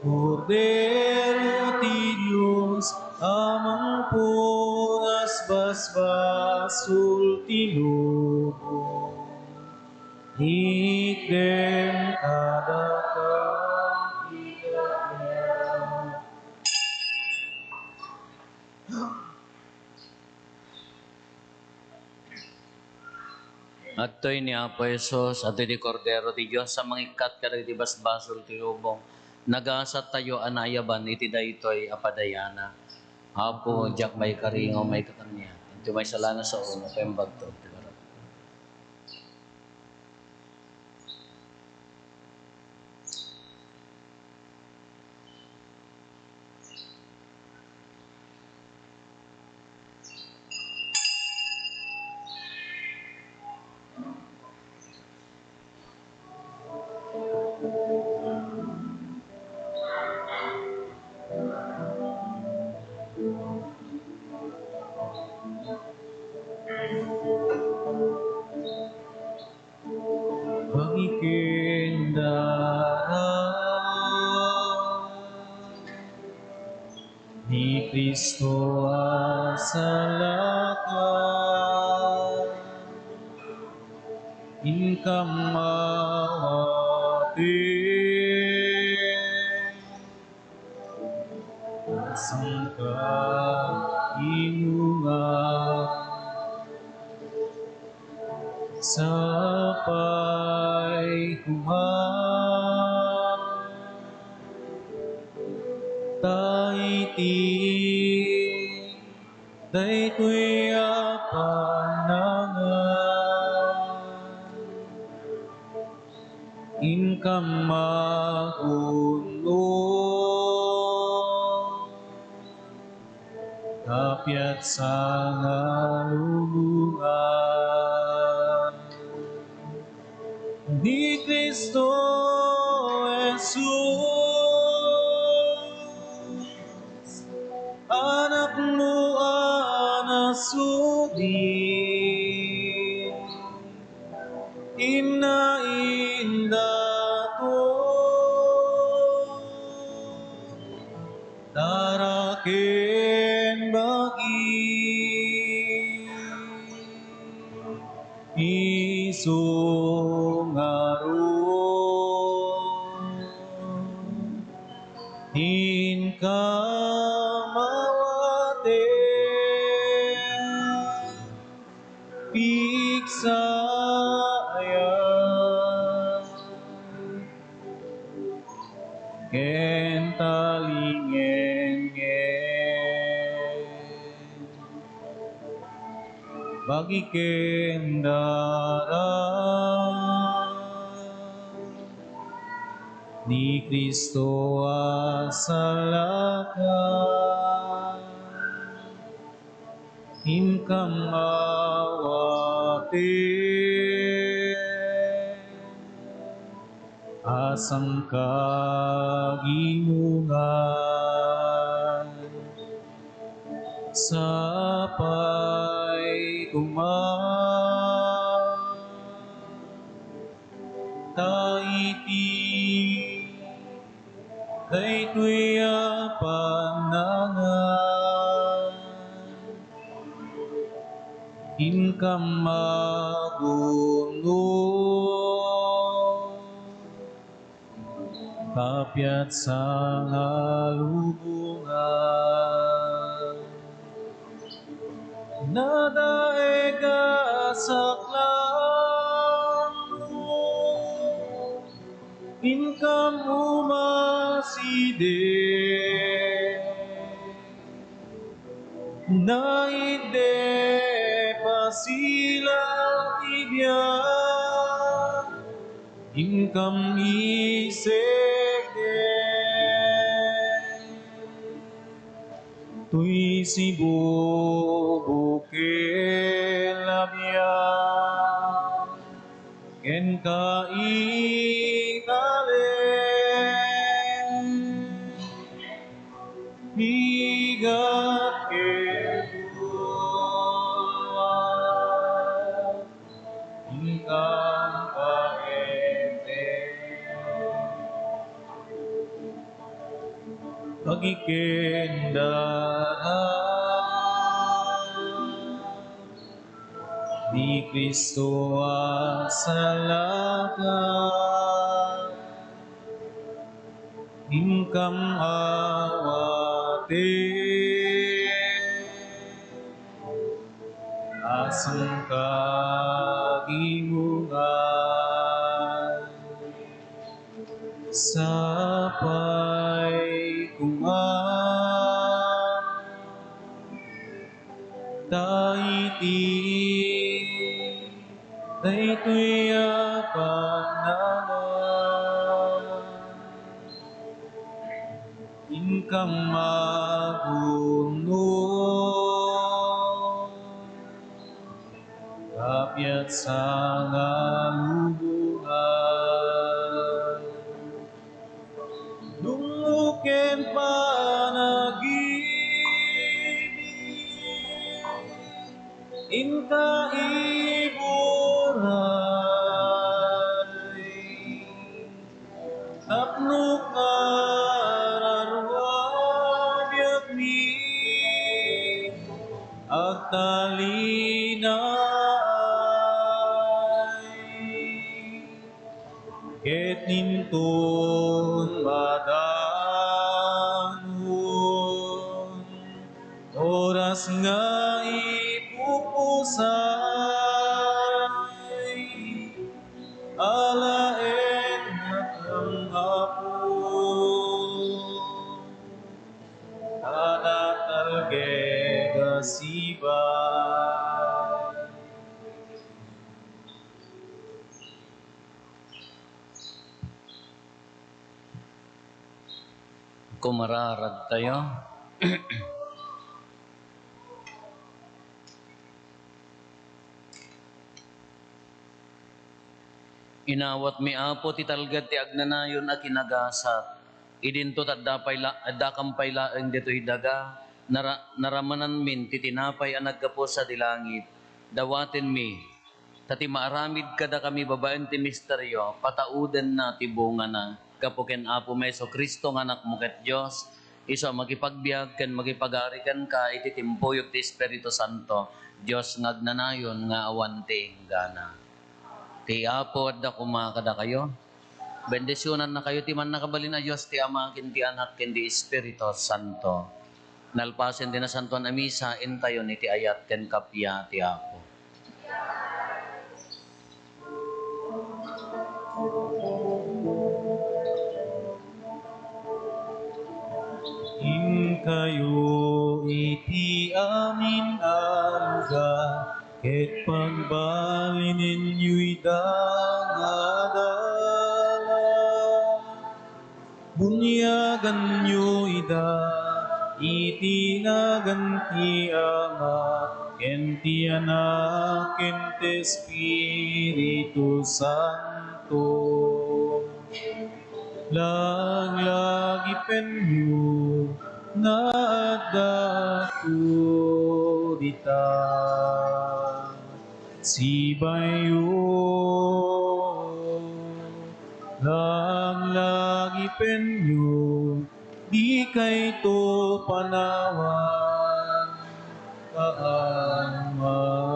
Kordero ti Dios a mangpunas basbasol ti lubong. Itdem kadaka ti kappia. Adtoy ni Apo Jesus, adtoy ti Kordero ti Dios a mangikkat kadagiti basbasol ti lubong. Nagasattayo a naayaban iti daytoy a padayana. Apo, diak maikari nga umayka kaniak. Intoy maysa la nga sao, mapaimbagto ti garapko. Pangikendara ni Cristo a salaka, inka mawati. Sangka inungan, sapay koma ta iti daytoy a panangan. Kammagunno, kapiatsa nga lubongan ni Cristo Jesus, Anakmo a nasudi. Inna indato, tara ken bagi. Isu ngarud, inka mawati. Pigsaya ken talingenngen, bagi ken dara ni Cristo a salaka. Inkam awati a sangkagimongan. Sapay koma ta iti daytoy a panangan, inkam magunno, kapiatsa nga lubongan. Nadaeg a saklangmo, inkam umaside. Naidep a sila ti biag, inkam isekdek. Toy sibubuken a biag, kenka inalem, bigat ken tulwag, inkam paempen. Bagi ken dara ni Cristo a salaka, inkam awati a sangkagimongan. Sapay koma ta iti daytoy a panangan, inkam magunno, kapiatsa nga lubongan. Dumngop ken panagidi, inka iburay. Tapno kararua biagmi agtalinaay, ket inton madanon, oras nga ipupusay, alaennak, Apo, ta talged a sibat. Kumararag tayo. Inawatmi, Apo, ti talged ti agnanayon a kinagasat. Idinto ta adda pay la-, addakam pay laeng ditoy daga, nara-, naramananmin ti tinapay a naggapu sadi langit. Dawatenmi, ta ti maaramid kadakami babaen ti misterio, pataudenna ti bungana. Gapu ken Apomi Jesu-Cristo nga Anakmo ket Dios, isu a makipagbiag ken makipagari kenka iti timpuyog ti Espiritu Santo, Dios nga agnanayon nga awan ti inggana. Ti Apo adda koma kadakayo. Bendisionannakayo ti Mannakabalin a Dios, ti Ama, ken ti Anak, ken ti Espiritu Santo. Nalpasen ti Nasantoan a Misa, intayon iti ayat ken kappia ti Apo. Inkayo iti amin a lugar, ket pagbalinenyo ida nga dalan. Bunyaganyo ida iti nagan ti Ama ken ti Anak ken ti Espiritu Santo. Laglagipenyo nga addato dita. Sibayo, laglagipenyo, dikayto panawan, Ama.